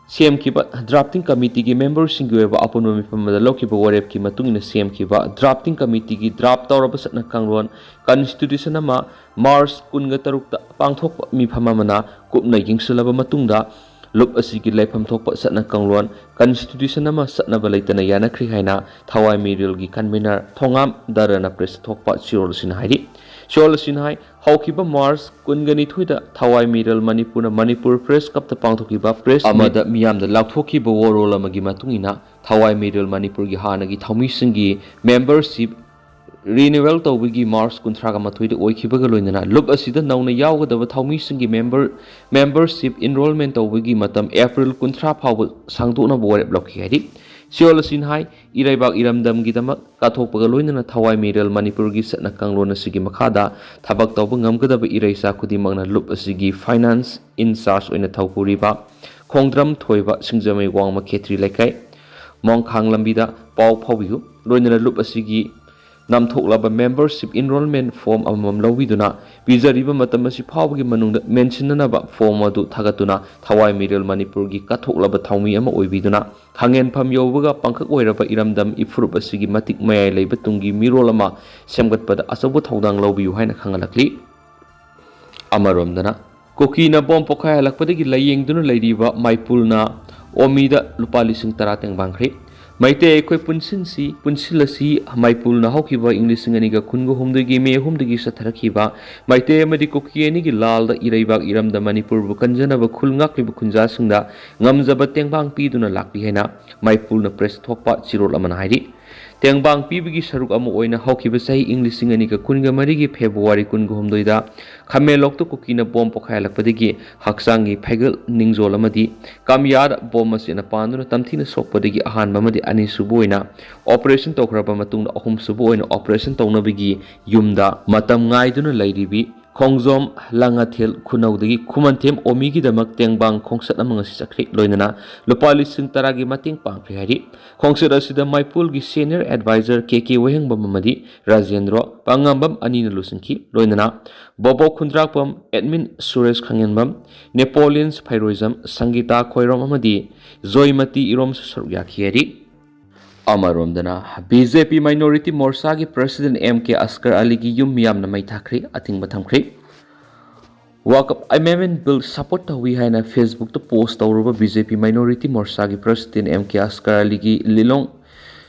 ꯁꯦꯝꯈꯤꯕ ꯗ꯭ꯔꯥꯐꯇꯤꯡ ꯀꯃꯤꯇꯤꯒꯤ ꯃꯦꯝꯕꯔꯁꯤꯡꯒꯤ ꯑꯣꯏꯕ ꯑꯄꯨꯟꯕ ꯃꯤꯐꯝ ꯑꯃꯗ ꯂꯧꯈꯤꯕ ꯋꯥꯔꯦꯞꯀꯤ ꯃꯇꯨꯡ ꯏꯟꯅ ꯁꯦꯝꯈꯤꯕ ꯗ꯭ꯔꯥꯐꯇꯤꯡ ꯀꯃꯤꯇꯤꯒꯤ ꯗ꯭ꯔꯥꯐ ꯇꯧꯔꯕ ꯆꯠꯅ ꯀꯥꯡꯂꯣꯟ ꯀꯟꯁꯇꯤꯇ꯭ꯌꯨꯁꯟ ꯑꯃ ꯃꯥꯔꯆ ꯀꯨꯟꯒ ꯇꯔꯨꯛꯇ ꯄꯥꯡꯊꯣꯛꯄ ꯃꯤꯐꯝ ꯑꯃꯅ ꯀꯨꯞꯅ ꯌꯦꯡꯁꯤꯜꯂꯕ ꯃꯇꯨꯡꯗ ꯂꯨꯞ ꯑꯁꯤꯒꯤ ꯂꯩꯐꯝ ꯊꯣꯛꯄ ꯆꯠꯅ ꯀꯥꯡꯂꯣꯟ ꯀꯟꯁꯇꯤꯇ꯭ꯌꯨꯁꯟ ꯑꯃ ꯆꯠꯅꯕ ꯂꯩꯇꯅ ꯌꯥꯅꯈ꯭ꯔꯦ ꯍꯥꯏꯅ ꯊꯋꯥꯏ ꯃꯤꯔꯦꯜꯒꯤ ꯀꯟꯚꯦꯅꯔ ꯊꯣꯉꯥꯝ ꯗꯔꯅ ꯄ꯭ꯔꯦꯁ ꯊꯣꯛꯄ ꯆꯦꯔꯣꯜ ꯑꯁꯤꯅ ꯍꯥꯏꯔꯤ꯫ ꯆꯦꯔꯣꯜ ꯑꯁꯤꯅ ꯍꯥꯏ, ꯍꯧꯈꯤꯕ ꯃꯥꯔꯆ ꯀꯨꯟꯒ ꯅꯤꯊꯣꯏꯗ ꯊꯋꯥꯏ ꯃꯤꯔꯦꯜ ꯃꯅꯤꯄꯨꯔꯅ ꯃꯅꯤꯄꯨꯔ ꯄ꯭ꯔꯦꯁ ꯀꯞꯇ ꯄꯥꯡꯊꯣꯛꯈꯤꯕ ꯄ꯭ꯔꯦꯁ ꯑꯃꯗ ꯃꯤꯌꯥꯝꯗ ꯂꯥꯎꯊꯣꯛꯈꯤꯕ ꯋꯥꯔꯣꯜ ꯑꯃꯒꯤ ꯃꯇꯨꯡ ꯏꯟꯅ ꯊꯋꯥꯏ ꯃꯤꯔꯦꯜ ꯃꯅꯤꯄꯨꯔꯒꯤ ꯍꯥꯟꯅꯒꯤ ꯊꯧꯃꯤꯁꯤꯡꯒꯤ ꯃꯦꯝꯕꯔꯁꯤꯞ ꯔꯤꯅ꯭ꯌꯨꯋꯦꯜ ꯇꯧꯕꯒꯤ ꯃꯥꯔꯆ ꯀꯨꯟꯊ꯭ꯔꯥꯒ ꯃꯥꯊꯣꯏꯗ ꯑꯣꯏꯈꯤꯕꯒ ꯂꯣꯏꯅꯅ ꯂꯨꯞ ꯑꯁꯤꯗ ꯅꯧꯅ ꯌꯥꯎꯒꯗꯕ ꯊꯧꯃꯤꯁꯤꯡꯒꯤ ꯃꯦꯝꯕꯔ, ꯃꯦꯝꯕꯔꯁꯤꯞ ꯏꯟꯔꯣꯜꯃꯦꯟ ꯇꯧꯕꯒꯤ ꯃꯇꯝ ꯑꯦꯄ꯭ꯔꯤꯜ ꯀꯨꯟꯊ꯭ꯔꯥ ꯐꯥꯎꯕ ꯁꯥꯡꯗꯣꯛꯅꯕ ꯋꯥꯔꯦꯞ ꯂꯧꯈꯤ ꯍꯥꯏꯔꯤ꯫ ꯆꯦꯔꯣꯜ ꯑꯁꯤꯅ ꯍꯥꯏ, ꯏꯔꯩꯕꯥꯛ ꯏꯔꯝꯗꯝꯒꯤꯗꯃꯛ ꯀꯠꯊꯣꯛꯄꯒ ꯂꯣꯏꯅꯅ ꯊꯋꯥꯏ ꯃꯤꯔꯦꯜ ꯃꯅꯤꯄꯨꯔꯒꯤ ꯆꯠꯅ ꯀꯥꯡꯂꯣꯟ ꯑꯁꯤꯒꯤ ꯃꯈꯥꯗ ꯊꯕꯛ ꯇꯧꯕ ꯉꯝꯒꯗꯕ ꯏꯔꯩꯆꯥ ꯈꯨꯗꯤꯡꯃꯛꯅ ꯂꯨꯞ ꯑꯁꯤꯒꯤ ꯐꯥꯏꯅꯥꯟꯁ ꯏꯟ ꯆꯥꯔꯖ ꯑꯣꯏꯅ ꯊꯧꯄꯨꯔꯤꯕ ꯈꯣꯡꯗ꯭ꯔꯝ ꯊꯣꯏꯕ ꯁꯤꯡꯖꯃꯩ ꯋꯥꯡꯃ ꯈꯦꯇ꯭ꯔꯤ ꯂꯩꯀꯥꯏ ꯃꯣꯡꯈꯥꯡ ꯂꯝꯕꯤꯗ ꯄꯥꯎ ꯐꯥꯎꯕꯤꯌꯨ꯫ ꯂꯣꯏꯅꯅ ꯂꯨꯞ ꯑꯁꯤꯒꯤ ꯅꯝꯊꯣꯛꯂꯕ ꯃꯦꯝꯕꯔꯁꯤꯞ ꯏꯟꯔꯣꯜꯃꯦꯟ ꯐꯣꯔꯝ ꯑꯃꯃꯝ ꯂꯧꯕꯤꯗꯨꯅ ꯄꯤꯖꯔꯤꯕ ꯃꯇꯝ ꯑꯁꯤ ꯐꯥꯎꯕꯒꯤ ꯃꯅꯨꯡꯗ ꯃꯦꯟꯁꯤꯟꯅꯅꯕ ꯐꯣꯔꯝ ꯑꯗꯨ ꯊꯥꯒꯠꯇꯨꯅ ꯊꯋꯥꯏ ꯃꯤꯔꯦꯜ ꯃꯅꯤꯄꯨꯔꯒꯤ ꯀꯠꯊꯣꯛꯂꯕ ꯊꯧꯃꯤ ꯑꯃ ꯑꯣꯏꯕꯤꯗꯨꯅ ꯈꯥꯡꯉꯦꯟꯐꯝ ꯌꯧꯕꯒ ꯄꯥꯡꯈꯛ ꯑꯣꯏꯔꯕ ꯏꯔꯝꯗꯝ ꯏꯐꯨꯔꯨꯞ ꯑꯁꯤꯒꯤ ꯃꯇꯤꯛ ꯃꯌꯥꯏ ꯂꯩꯕ ꯇꯨꯡꯒꯤ ꯃꯤꯔꯣꯜ ꯑꯃ ꯁꯦꯝꯒꯠꯄꯗ ꯑꯆꯧꯕ ꯊꯧꯗꯥꯡ ꯂꯧꯕꯤꯌꯨ ꯍꯥꯏꯅ ꯈꯪꯍꯜꯂꯛꯂꯤ꯫ ꯑꯃꯔꯣꯝꯗꯅ ꯀꯨꯀꯤꯅ ꯕꯣꯝ ꯄꯣꯈꯥꯏꯍꯜꯂꯛꯄꯗꯒꯤ ꯂꯥꯏꯌꯦꯡꯗꯨꯅ ꯂꯩꯔꯤꯕ ꯃꯥꯏꯄꯨꯜꯅ ꯑꯣꯃꯤꯗ ꯂꯨꯄꯥ ꯂꯤꯁꯤꯡ ꯇꯔꯥ ꯇꯦꯡꯕꯥꯡꯈ꯭ꯔꯦ꯫ ꯃꯩꯇꯩ ꯑꯩꯈꯣꯏ ꯄꯨꯟꯁꯤꯟꯁꯤ, ꯄꯨꯟꯁꯤꯜꯂꯁꯤ꯫ ꯃꯥꯏꯄꯨꯜꯅ ꯍꯧꯈꯤꯕ ꯏꯪ ꯂꯤꯁꯤꯡ ꯑꯅꯤꯒ ꯀꯨꯟꯒ ꯍꯨꯝꯗꯣꯏꯒꯤ ꯃꯦ ꯑꯍꯨꯝꯗꯒꯤ ꯆꯠꯊꯔꯛꯈꯤꯕ ꯃꯩꯇꯩ ꯑꯃꯗꯤ ꯀꯨꯀꯤ ꯑꯅꯤꯒꯤ ꯂꯥꯜꯗ ꯏꯔꯩꯕꯥꯛ ꯏꯔꯝꯗ ꯃꯅꯤꯄꯨꯔꯕꯨ ꯀꯟꯖꯅꯕ ꯈꯨꯜ ꯉꯥꯛꯂꯤꯕ ꯈꯨꯟꯖꯥꯁꯤꯡꯗ ꯉꯝꯖꯕ ꯇꯦꯡꯕꯥꯡ ꯄꯤꯗꯨꯅ ꯂꯥꯛꯂꯤ ꯍꯥꯏꯅ ꯃꯥꯏꯄꯨꯜꯅ ꯄ꯭ꯔꯦꯁ ꯊꯣꯛꯄ ꯆꯤꯔꯣꯜ ꯑꯃꯅ ꯍꯥꯏꯔꯤ꯫ ꯇꯦꯡꯕꯥꯡ ꯄꯤꯕꯒꯤ ꯁꯔꯨꯛ ꯑꯃ ꯑꯣꯏꯅ ꯍꯧꯈꯤꯕ ꯆꯍꯤ ꯏꯪ ꯂꯤꯁꯤꯡ ꯑꯅꯤꯒ ꯀꯨꯟꯒ ꯃꯔꯤꯒꯤ ꯐꯦꯕ꯭ꯔꯨꯋꯥꯔꯤ ꯀꯨꯟꯒ ꯍꯨꯝꯗꯣꯏꯗ ꯈꯥꯃꯦꯟꯂꯣꯛꯇ ꯀꯨꯀꯤꯅ ꯕꯣꯝ ꯄꯣꯈꯥꯏꯍꯜꯂꯛꯄꯗꯒꯤ ꯍꯛꯆꯥꯡꯒꯤ ꯐꯩꯒꯜ, ꯅꯤꯡꯖꯣꯜ ꯑꯃꯗꯤ ꯀꯥꯃꯤꯌꯥꯗ ꯕꯣꯝ ꯃꯆꯦꯠꯅ ꯄꯥꯟꯗꯨꯅ ꯇꯝꯊꯤꯅ ꯁꯣꯛꯄꯗꯒꯤ ꯑꯍꯥꯟꯕ ꯑꯃꯗꯤ ꯑꯅꯤꯁꯨꯕ ꯑꯣꯏꯅ ꯑꯣꯄꯔꯦꯁꯟ ꯇꯧꯈ꯭ꯔꯕ ꯃꯇꯨꯡꯗ ꯑꯍꯨꯝꯁꯨꯕ ꯑꯣꯏꯅ ꯑꯣꯄꯔꯦꯁꯟ ꯇꯧꯅꯕꯒꯤ ꯌꯨꯝꯗ ꯃꯇꯝ ꯉꯥꯏꯗꯨꯅ ꯂꯩꯔꯤꯕꯤ ꯈꯣꯡꯖꯣꯝ ꯂꯥꯡꯉꯊꯦꯜ ꯈꯨꯅꯧꯗꯒꯤ ꯈꯨꯃꯟꯊꯦꯝ ꯑꯣꯃꯤꯒꯤꯗꯃꯛ ꯇꯦꯡꯕꯥꯡ ꯈꯣꯡꯆꯠ ꯑꯃ ꯉꯁꯤ ꯆꯠꯈ꯭ꯔꯦ꯫ ꯂꯣꯏꯅꯅ ꯂꯨꯄꯥ ꯂꯤꯁꯤꯡ ꯇꯔꯥꯒꯤ ꯃꯇꯦꯡ ꯄꯥꯡꯈ꯭ꯔꯦ ꯍꯥꯏꯔꯤ꯫ ꯈꯣꯡꯆꯠ ꯑꯁꯤꯗ ꯃꯥꯏꯄꯨꯜꯒꯤ ꯁꯦꯅꯤꯌꯔ ꯑꯦꯗꯚꯥꯏꯖꯔ ꯀꯦ ꯀꯦ ꯋꯥꯍꯦꯡꯕꯝ ꯑꯃꯗꯤ ꯔꯥꯖꯦꯟꯗ꯭ꯔꯣ ꯄꯥꯉꯥꯝꯕꯝ ꯑꯅꯤꯅ ꯂꯨꯆꯤꯡꯈꯤ꯫ ꯂꯣꯏꯅꯅ ꯕꯣꯕꯣꯛ ꯈꯨꯟꯗ꯭ꯔꯥꯛꯄꯝ, ꯑꯦꯗꯃꯤꯟ ꯁꯨꯔꯦꯁ ꯈꯥꯉꯦꯟꯕꯝ, ꯅꯦꯄꯣꯂꯤꯌꯟꯁ ꯐꯩꯔꯣꯏꯖꯝ, ꯁꯪꯒꯤꯇꯥ ꯈꯣꯏꯔꯣꯝ ꯑꯃꯗꯤ ꯖꯣꯏꯃꯇꯤ ꯏꯔꯣꯝꯁꯨ ꯁꯔꯨꯛ ꯌꯥꯈꯤ ꯍꯥꯏꯔꯤ꯫ ꯑꯃꯔꯣꯝꯗꯅ, ꯕꯤ ꯖꯦ ꯄꯤ ꯃꯥꯏꯅꯣꯔꯤꯇꯤ ꯃꯣꯔꯆꯥꯒꯤ ꯄ꯭ꯔꯁꯤꯗꯦꯟ ꯑꯦꯝ ꯀꯦ ꯑꯁꯀꯔ ꯑꯂꯤꯒꯤ ꯌꯨꯝ ꯃꯤꯌꯥꯝꯅ ꯃꯩ ꯊꯥꯈ꯭ꯔꯦ, ꯑꯊꯤꯡꯕ ꯊꯝꯈ꯭ꯔꯦ꯫ ꯋꯥꯀꯞ ꯑꯦꯃꯦꯟꯃꯦꯟ ꯕꯤꯜ ꯁꯄꯣꯔꯠ ꯇꯧꯏ ꯍꯥꯏꯅ ꯐꯦꯁꯕꯨꯛꯇ ꯄꯣꯁ ꯇꯧꯔꯨꯕ ꯕꯤ ꯖꯦ ꯄꯤ ꯃꯥꯏꯅꯣꯔꯤꯇꯤ ꯃꯣꯔꯆꯥꯒꯤ ꯄ꯭ꯔꯁꯤꯗꯦꯟ ꯑꯦꯝ ꯀꯦ ꯑꯁꯀꯔ ꯑꯂꯤꯒꯤ ꯂꯤꯂꯣꯡ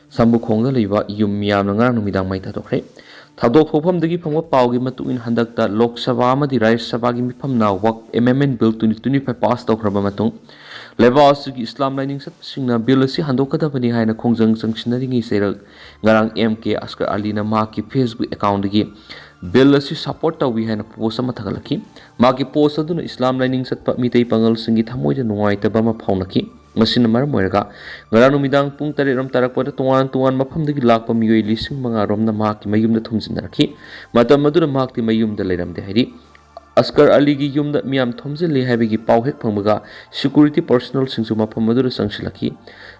ꯁꯝꯕꯨꯈꯣꯡꯗ ꯂꯩꯕ ꯌꯨꯝ ꯃꯤꯌꯥꯝꯅ ꯉꯔꯥꯡ ꯅꯨꯃꯤꯗꯥꯡ ꯃꯩ ꯊꯥꯗꯣꯛꯈ꯭ꯔꯦ꯫ ꯊꯧꯗꯣꯛ ꯊꯣꯛꯐꯝꯗꯒꯤ ꯐꯪꯕ ꯄꯥꯎꯒꯤ ꯃꯇꯨꯡ ꯏꯟꯅ, ꯍꯟꯗꯛꯇ ꯂꯣꯛ ꯁꯚꯥ ꯑꯃꯗꯤ ꯔꯥꯖ꯭ꯌ ꯁꯚꯥꯒꯤ ꯃꯤꯐꯝꯅ ꯋꯥꯀꯞ ꯑꯦꯃꯦꯟꯃꯦꯟ bill twenty twenty five pass ꯇꯧꯈ꯭ꯔꯕ ꯃꯇꯨꯡ, ꯂꯩꯕꯥꯛ ꯑꯁꯤꯒꯤ ꯏꯁꯂꯥꯝ ꯂꯥꯏꯅꯤꯡ ꯆꯠꯄꯁꯤꯡꯅ ꯕꯤꯜ ꯑꯁꯤ ꯍꯟꯗꯣꯛꯀꯗꯕꯅꯤ ꯍꯥꯏꯅ ꯈꯣꯡꯖꯪ ꯆꯪꯁꯤꯟꯅꯔꯤꯉꯩ ꯆꯩꯔꯛ ꯉꯔꯥꯡ ꯑꯦꯝ ꯀꯦ ꯑꯁꯀꯔ ꯑꯂꯤꯅ ꯃꯍꯥꯛꯀꯤ ꯐꯦꯁꯕꯨꯛ ꯑꯦꯀꯥꯎꯟꯗꯒꯤ ꯕꯤꯜ ꯑꯁꯤ ꯁꯄꯣꯔꯠ ꯇꯧꯏ ꯍꯥꯏꯅ ꯄꯣꯁ ꯑꯃ ꯊꯥꯒꯠꯂꯛꯈꯤ꯫ ꯃꯍꯥꯛꯀꯤ ꯄꯣꯁ ꯑꯗꯨꯅ ꯏꯁꯂꯥꯝ ꯂꯥꯏꯅꯤꯡ ꯆꯠꯄ ꯃꯤꯇꯩ ꯄꯥꯉꯜꯁꯤꯡꯒꯤ ꯊꯃꯣꯏꯗ ꯅꯨꯡꯉꯥꯏꯇꯕ ꯑꯃ ꯐꯥꯎꯅꯈꯤ꯫ ꯃꯁꯤꯅ ꯃꯔꯝ ꯑꯣꯏꯔꯒ ꯉꯔꯥꯡ ꯅꯨꯃꯤꯗꯥꯡ ꯄꯨꯡ ꯇꯔꯦꯠ ꯔꯣꯝ ꯇꯥꯔꯛꯄꯗ ꯇꯣꯉꯥꯟ ꯇꯣꯉꯥꯟꯕ ꯃꯐꯝꯗꯒꯤ ꯂꯥꯛꯄ ꯃꯤꯑꯣꯏ ꯂꯤꯁꯤꯡ ꯃꯉꯥ ꯔꯣꯝꯅ ꯃꯍꯥꯛꯀꯤ ꯃꯌꯨꯝꯗ ꯊꯨꯝꯖꯤꯟꯅꯔꯛꯈꯤ꯫ ꯃꯇꯝ ꯑꯗꯨꯗ ꯃꯍꯥꯛꯇꯤ ꯃꯌꯨꯝꯗ ꯂꯩꯔꯝꯗꯦ ꯍꯥꯏꯔꯤ꯫ ꯑꯁꯀꯔ ꯑꯂꯤꯒꯤ ꯌꯨꯝꯗ ꯃꯤꯌꯥꯝ ꯊꯣꯝꯖꯤꯜꯂꯤ ꯍꯥꯏꯕꯒꯤ ꯄꯥꯎ ꯍꯦꯛ ꯐꯪꯕꯒ ꯁꯦꯀ꯭ꯌꯨꯔꯤꯇꯤ ꯄꯔꯁꯣꯅꯦꯜꯁꯤꯡꯁꯨ ꯃꯐꯝ ꯑꯗꯨꯗ ꯆꯪꯁꯤꯜꯂꯛꯈꯤ꯫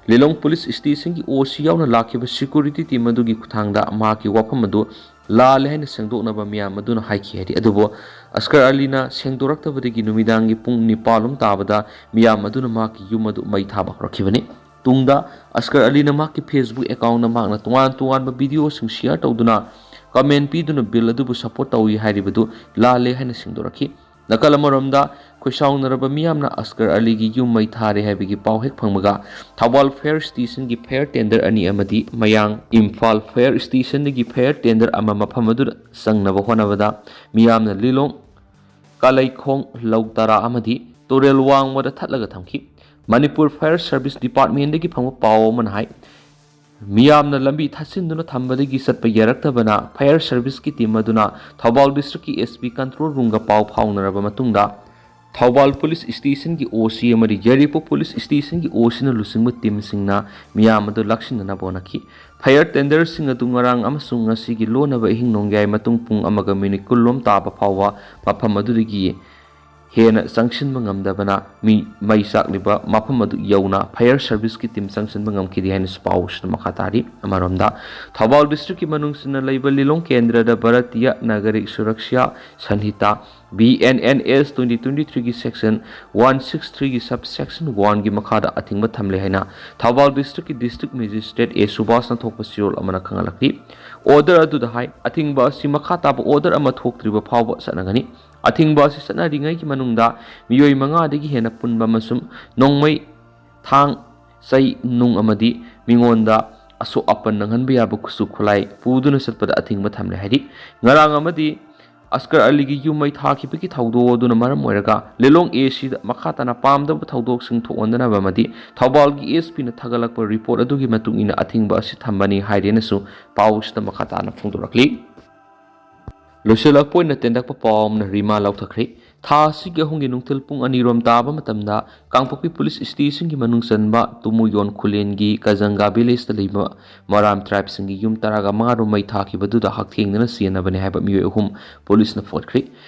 ꯂꯤꯂꯣꯡ ꯄꯨꯂꯤꯁ ꯁ꯭ꯇꯦꯁꯟꯒꯤ ꯑꯣ ꯁꯤ ꯌꯥꯎꯅ ꯂꯥꯛꯈꯤꯕ ꯁꯦꯀ꯭ꯌꯨꯔꯤꯇꯤ ꯇꯤꯝ ꯑꯗꯨꯒꯤ ꯈꯨꯠꯊꯥꯡꯗ ꯃꯍꯥꯛꯀꯤ ꯋꯥꯐꯝ ꯑꯗꯨ ꯂꯥꯜꯂꯦ ꯍꯥꯏꯅ ꯁꯦꯡꯗꯣꯛꯅꯕ ꯃꯤꯌꯥꯝ ꯑꯗꯨꯅ ꯍꯥꯏꯈꯤ ꯍꯥꯏꯔꯤ꯫ ꯑꯗꯨꯕꯨ ꯑꯁꯀꯔ ꯑꯂꯤꯅ ꯁꯦꯡꯗꯣꯔꯛꯇꯕꯗꯒꯤ ꯅꯨꯃꯤꯗꯥꯡꯒꯤ ꯄꯨꯡ ꯅꯤꯄꯥꯜ ꯔꯣꯝ ꯇꯥꯕꯗ ꯃꯤꯌꯥꯝ ꯑꯗꯨꯅ ꯃꯍꯥꯛꯀꯤ ꯌꯨꯝ ꯑꯗꯨ ꯃꯩ ꯊꯥꯕ ꯍꯧꯔꯛꯈꯤꯕꯅꯤ꯫ ꯇꯨꯡꯗ ꯑꯁꯀꯔ ꯑꯂꯤꯅ ꯃꯍꯥꯛꯀꯤ ꯐꯦꯁꯕꯨꯛ ꯑꯦꯀꯥꯎꯟꯗ ꯃꯍꯥꯛꯅ ꯇꯣꯉꯥꯟ ꯇꯣꯉꯥꯟꯕ ꯚꯤꯗꯤꯑꯣꯁꯤꯡ ꯁꯤꯌꯔ ꯇꯧꯗꯨꯅ ꯀꯃꯦꯟ ꯄꯤꯗꯨꯅ ꯕꯤꯜ ꯑꯗꯨꯕꯨ ꯁꯄꯣꯔꯠ ꯇꯧꯏ ꯍꯥꯏꯔꯤꯕꯗꯨ ꯂꯥꯜꯂꯦ ꯍꯥꯏꯅ ꯁꯦꯡꯗꯣꯔꯛꯈꯤ꯫ ꯅꯥꯀꯜ ꯑꯃꯔꯣꯝꯗ, ꯈꯣꯏꯁꯥꯎꯅꯔꯕ ꯃꯤꯌꯥꯝꯅ ꯑꯁꯀꯔ ꯑꯂꯤꯒꯤ ꯌꯨꯝ ꯃꯩ ꯊꯥꯔꯦ ꯍꯥꯏꯕꯒꯤ ꯄꯥꯎ ꯍꯦꯛ ꯐꯪꯕꯒ, ꯊꯧꯕꯥꯜ ꯐꯥꯌꯔ ꯁ꯭ꯇꯦꯁꯟꯒꯤ ꯐꯥꯌꯔ ꯇꯦꯟꯗꯔ ꯑꯅꯤ ꯑꯃꯗꯤ ꯃꯌꯥꯡ ꯏꯝꯐꯥꯜ ꯐꯥꯌꯔ ꯁ꯭ꯇꯦꯁꯟꯗꯒꯤ ꯐꯥꯌꯔ ꯇꯦꯟꯗꯔ ꯑꯃ ꯃꯐꯝ ꯑꯗꯨꯗ ꯆꯪꯅꯕ ꯍꯣꯠꯅꯕꯗ, ꯃꯤꯌꯥꯝꯅ ꯂꯤꯂꯣꯡ ꯀꯥꯂꯩꯈꯣꯡ ꯂꯧ ꯇꯔꯥ ꯑꯃꯗꯤ ꯇꯨꯔꯦꯜ ꯋꯥꯡꯃꯗ ꯊꯠꯂꯒ ꯊꯝꯈꯤ꯫ ꯃꯅꯤꯄꯨꯔ ꯐꯥꯌꯔ ꯁꯔꯚꯤꯁ ꯗꯤꯄꯥꯔꯠꯃꯦꯟꯗꯒꯤ ꯐꯪꯕ ꯄꯥꯎ ꯑꯃꯅ ꯍꯥꯏ, ꯃꯤꯌꯥꯝꯅ ꯂꯝꯕꯤ ꯊꯠꯆꯤꯟꯗꯨꯅ ꯊꯝꯕꯗꯒꯤ ꯆꯠꯄ ꯌꯥꯔꯛꯇꯕꯅ ꯐꯥꯌꯔ ꯁꯔꯚꯤꯁꯀꯤ ꯇꯤꯝ ꯑꯗꯨꯅ ꯊꯧꯕꯥꯜ ꯗꯤꯁꯇ꯭ꯔꯤꯛꯀꯤ ꯑꯦꯁ ꯄꯤ ꯀꯟꯇ꯭ꯔꯣꯜ ꯔꯨꯝꯒ ꯄꯥꯎ ꯐꯥꯎꯅꯔꯕ ꯃꯇꯨꯡꯗ, ꯊꯧꯕꯥꯜ ꯄꯨꯂꯤꯁ ꯁ꯭ꯇꯦꯁꯟꯒꯤ ꯑꯣ ꯁꯤ ꯑꯃꯗꯤ ꯌꯥꯏꯔꯤꯄꯣꯛ ꯄꯨꯂꯤꯁ ꯁ꯭ꯇꯦꯁꯟꯒꯤ ꯑꯣ ꯁꯤꯅ ꯂꯨꯆꯤꯡꯕ ꯇꯤꯝꯁꯤꯡꯅ ꯃꯤꯌꯥꯝ ꯑꯗꯨ ꯂꯥꯛꯁꯤꯟꯅꯅꯕ ꯍꯣꯠꯅꯈꯤ꯫ ꯐꯥꯌꯔ ꯇꯦꯟꯗꯔꯁꯤꯡ ꯑꯗꯨ ꯉꯔꯥꯡ ꯑꯃꯁꯨꯡ ꯉꯁꯤꯒꯤ ꯂꯣꯟꯅꯕ ꯑꯍꯤꯡ ꯅꯣꯡꯌꯥꯏ ꯃꯇꯨꯡ ꯄꯨꯡ ꯑꯃꯒ ꯃꯤꯅꯤꯠ ꯀꯨꯟꯂꯣꯝ ꯇꯥꯕ ꯐꯥꯎꯕ ꯃꯐꯝ ꯑꯗꯨꯗꯒꯤ ꯍꯦꯟꯅ ꯆꯪꯁꯤꯟꯕ ꯉꯝꯗꯕꯅ ꯃꯤ ꯃꯩ ꯆꯥꯛꯂꯤꯕ ꯃꯐꯝ ꯑꯗꯨ ꯌꯧꯅ ꯐꯥꯌꯔ ꯁꯔꯚꯤꯁꯀꯤ ꯇꯤꯝ ꯆꯪꯁꯤꯟꯕ ꯉꯝꯈꯤꯗꯦ ꯍꯥꯏꯅꯁꯨ ꯄꯥꯎꯁꯤꯗ ꯃꯈꯥ ꯇꯥꯔꯤ꯫ ꯑꯃꯔꯣꯝꯗ, ꯊꯧꯕꯥꯜ ꯗꯤꯁꯇ꯭ꯔꯤꯛꯀꯤ ꯃꯅꯨꯡꯁꯤꯅ ꯂꯩꯕ ꯂꯤꯂꯣꯡ ꯀꯦꯟꯗ꯭ꯔꯗ Bharatiya Nagarik Suraksha Sanhita, B N N S twenty twenty threeꯒꯤ section one six threeꯒꯤ subsection oneꯒꯤ ꯃꯈꯥꯗ ꯑꯊꯤꯡꯕ ꯊꯝꯂꯦ ꯍꯥꯏꯅ ꯊꯧꯕꯥꯜ ꯗꯤꯁꯇ꯭ꯔꯤꯛꯀꯤ ꯗꯤꯁꯇ꯭ꯔꯤꯛ ꯃꯦꯖꯤꯁꯇ꯭ꯔꯦꯠ ꯑꯦ ꯁꯨꯕꯥꯁꯅ ꯊꯣꯛꯄ ꯆꯦꯔꯣꯜ ꯑꯃꯅ ꯈꯪꯍꯜꯂꯛꯂꯤ꯫ ꯑꯣꯔꯗꯔ ꯑꯗꯨꯗ ꯍꯥꯏ, ꯑꯊꯤꯡꯕ ꯑꯁꯤ ꯃꯈꯥ ꯇꯥꯕ ꯑꯣꯔꯗꯔ ꯑꯃ ꯊꯣꯛꯇ꯭ꯔꯤꯕ ꯐꯥꯎꯕ ꯆꯠꯅꯒꯅꯤ꯫ ꯑꯊꯤꯡꯕ ꯑꯁꯤ ꯆꯠꯅꯔꯤꯉꯩꯒꯤ ꯃꯅꯨꯡꯗ ꯃꯤꯑꯣꯏ ꯃꯉꯥꯗꯒꯤ ꯍꯦꯟꯅ ꯄꯨꯟꯕ ꯑꯃꯁꯨꯡ ꯅꯣꯡꯃꯩ, ꯊꯥꯡ, ꯆꯩ, ꯅꯨꯡ ꯑꯃꯗꯤ ꯃꯤꯉꯣꯟꯗ ꯑꯁꯣꯛ ꯑꯄꯟ ꯅꯪꯍꯟꯕ ꯌꯥꯕ ꯈꯨꯠꯁꯨ ꯈꯨꯠꯂꯥꯏ ꯄꯨꯗꯨꯅ ꯆꯠꯄꯗ ꯑꯊꯤꯡꯕ ꯊꯝꯂꯦ ꯍꯥꯏꯔꯤ꯫ ꯉꯔꯥꯡ ꯑꯃꯗꯤ ꯑꯁꯀꯔ ꯑꯂꯤꯒꯤ ꯌꯨꯝ ꯃꯩ ꯊꯥꯈꯤꯕꯒꯤ ꯊꯧꯗꯣꯛ ꯑꯗꯨꯅ ꯃꯔꯝ ꯑꯣꯏꯔꯒ ꯂꯤꯂꯣꯡ ꯑꯦ ꯁꯤꯗ ꯃꯈꯥ ꯇꯥꯅ ꯄꯥꯝꯗꯕ ꯊꯧꯗꯣꯛꯁꯤꯡ ꯊꯣꯛꯍꯟꯗꯅꯕ ꯑꯃꯗꯤ ꯊꯧꯕꯥꯜꯒꯤ ꯑꯦꯁ ꯄꯤꯅ ꯊꯥꯒꯠꯂꯛꯄ ꯔꯤꯄꯣꯔꯠ ꯑꯗꯨꯒꯤ ꯃꯇꯨꯡ ꯏꯟꯅ ꯑꯊꯤꯡꯕ ꯑꯁꯤ ꯊꯝꯕꯅꯤ ꯍꯥꯏꯔꯦꯅꯁꯨ ꯄꯥꯎꯁꯤꯗ ꯃꯈꯥ ꯇꯥꯅ ꯐꯣꯡꯗꯣꯔꯛꯂꯤ꯫ ꯂꯣꯏꯁꯤꯜꯂꯛꯄ ꯑꯣꯏꯅ ꯇꯦꯟꯗꯛꯄ ꯄꯥꯎ ꯑꯃꯅ ꯔꯤꯃꯥ ꯂꯥꯎꯊꯈ꯭ꯔꯦ꯫ ꯊꯥ ꯑꯁꯤꯒꯤ ꯑꯍꯨꯝꯒꯤ ꯅꯨꯡꯊꯤꯜ ꯄꯨꯡ ꯑꯅꯤꯔꯣꯝ ꯇꯥꯕ ꯃꯇꯝꯗ ꯀꯥꯡꯄꯣꯛꯄꯤ ꯄꯨꯂꯤꯁ ꯁ꯭ꯇꯦꯁꯟꯒꯤ ꯃꯅꯨꯡ ꯆꯟꯕ ꯇꯨꯃꯨꯌꯣꯟ ꯈꯨꯂꯦꯟꯒꯤ ꯀꯖꯪꯒꯥ ꯚꯤꯂꯦꯖꯇ ꯂꯩꯕ ꯃꯔꯥꯝ ꯇ꯭ꯔꯥꯏꯕꯁꯤꯡꯒꯤ ꯌꯨꯝ ꯇꯔꯥꯒ ꯃꯉꯥꯔꯣꯝ ꯃꯩ ꯊꯥꯈꯤꯕꯗꯨꯗ ꯍꯛꯊꯦꯡꯅꯅ ꯆꯦꯟꯅꯕꯅꯦ ꯍꯥꯏꯕ ꯃꯤꯑꯣꯏ ꯑꯍꯨꯝ ꯄꯨꯂꯤꯁꯅ ꯐꯣꯠꯈ꯭ꯔꯦ꯫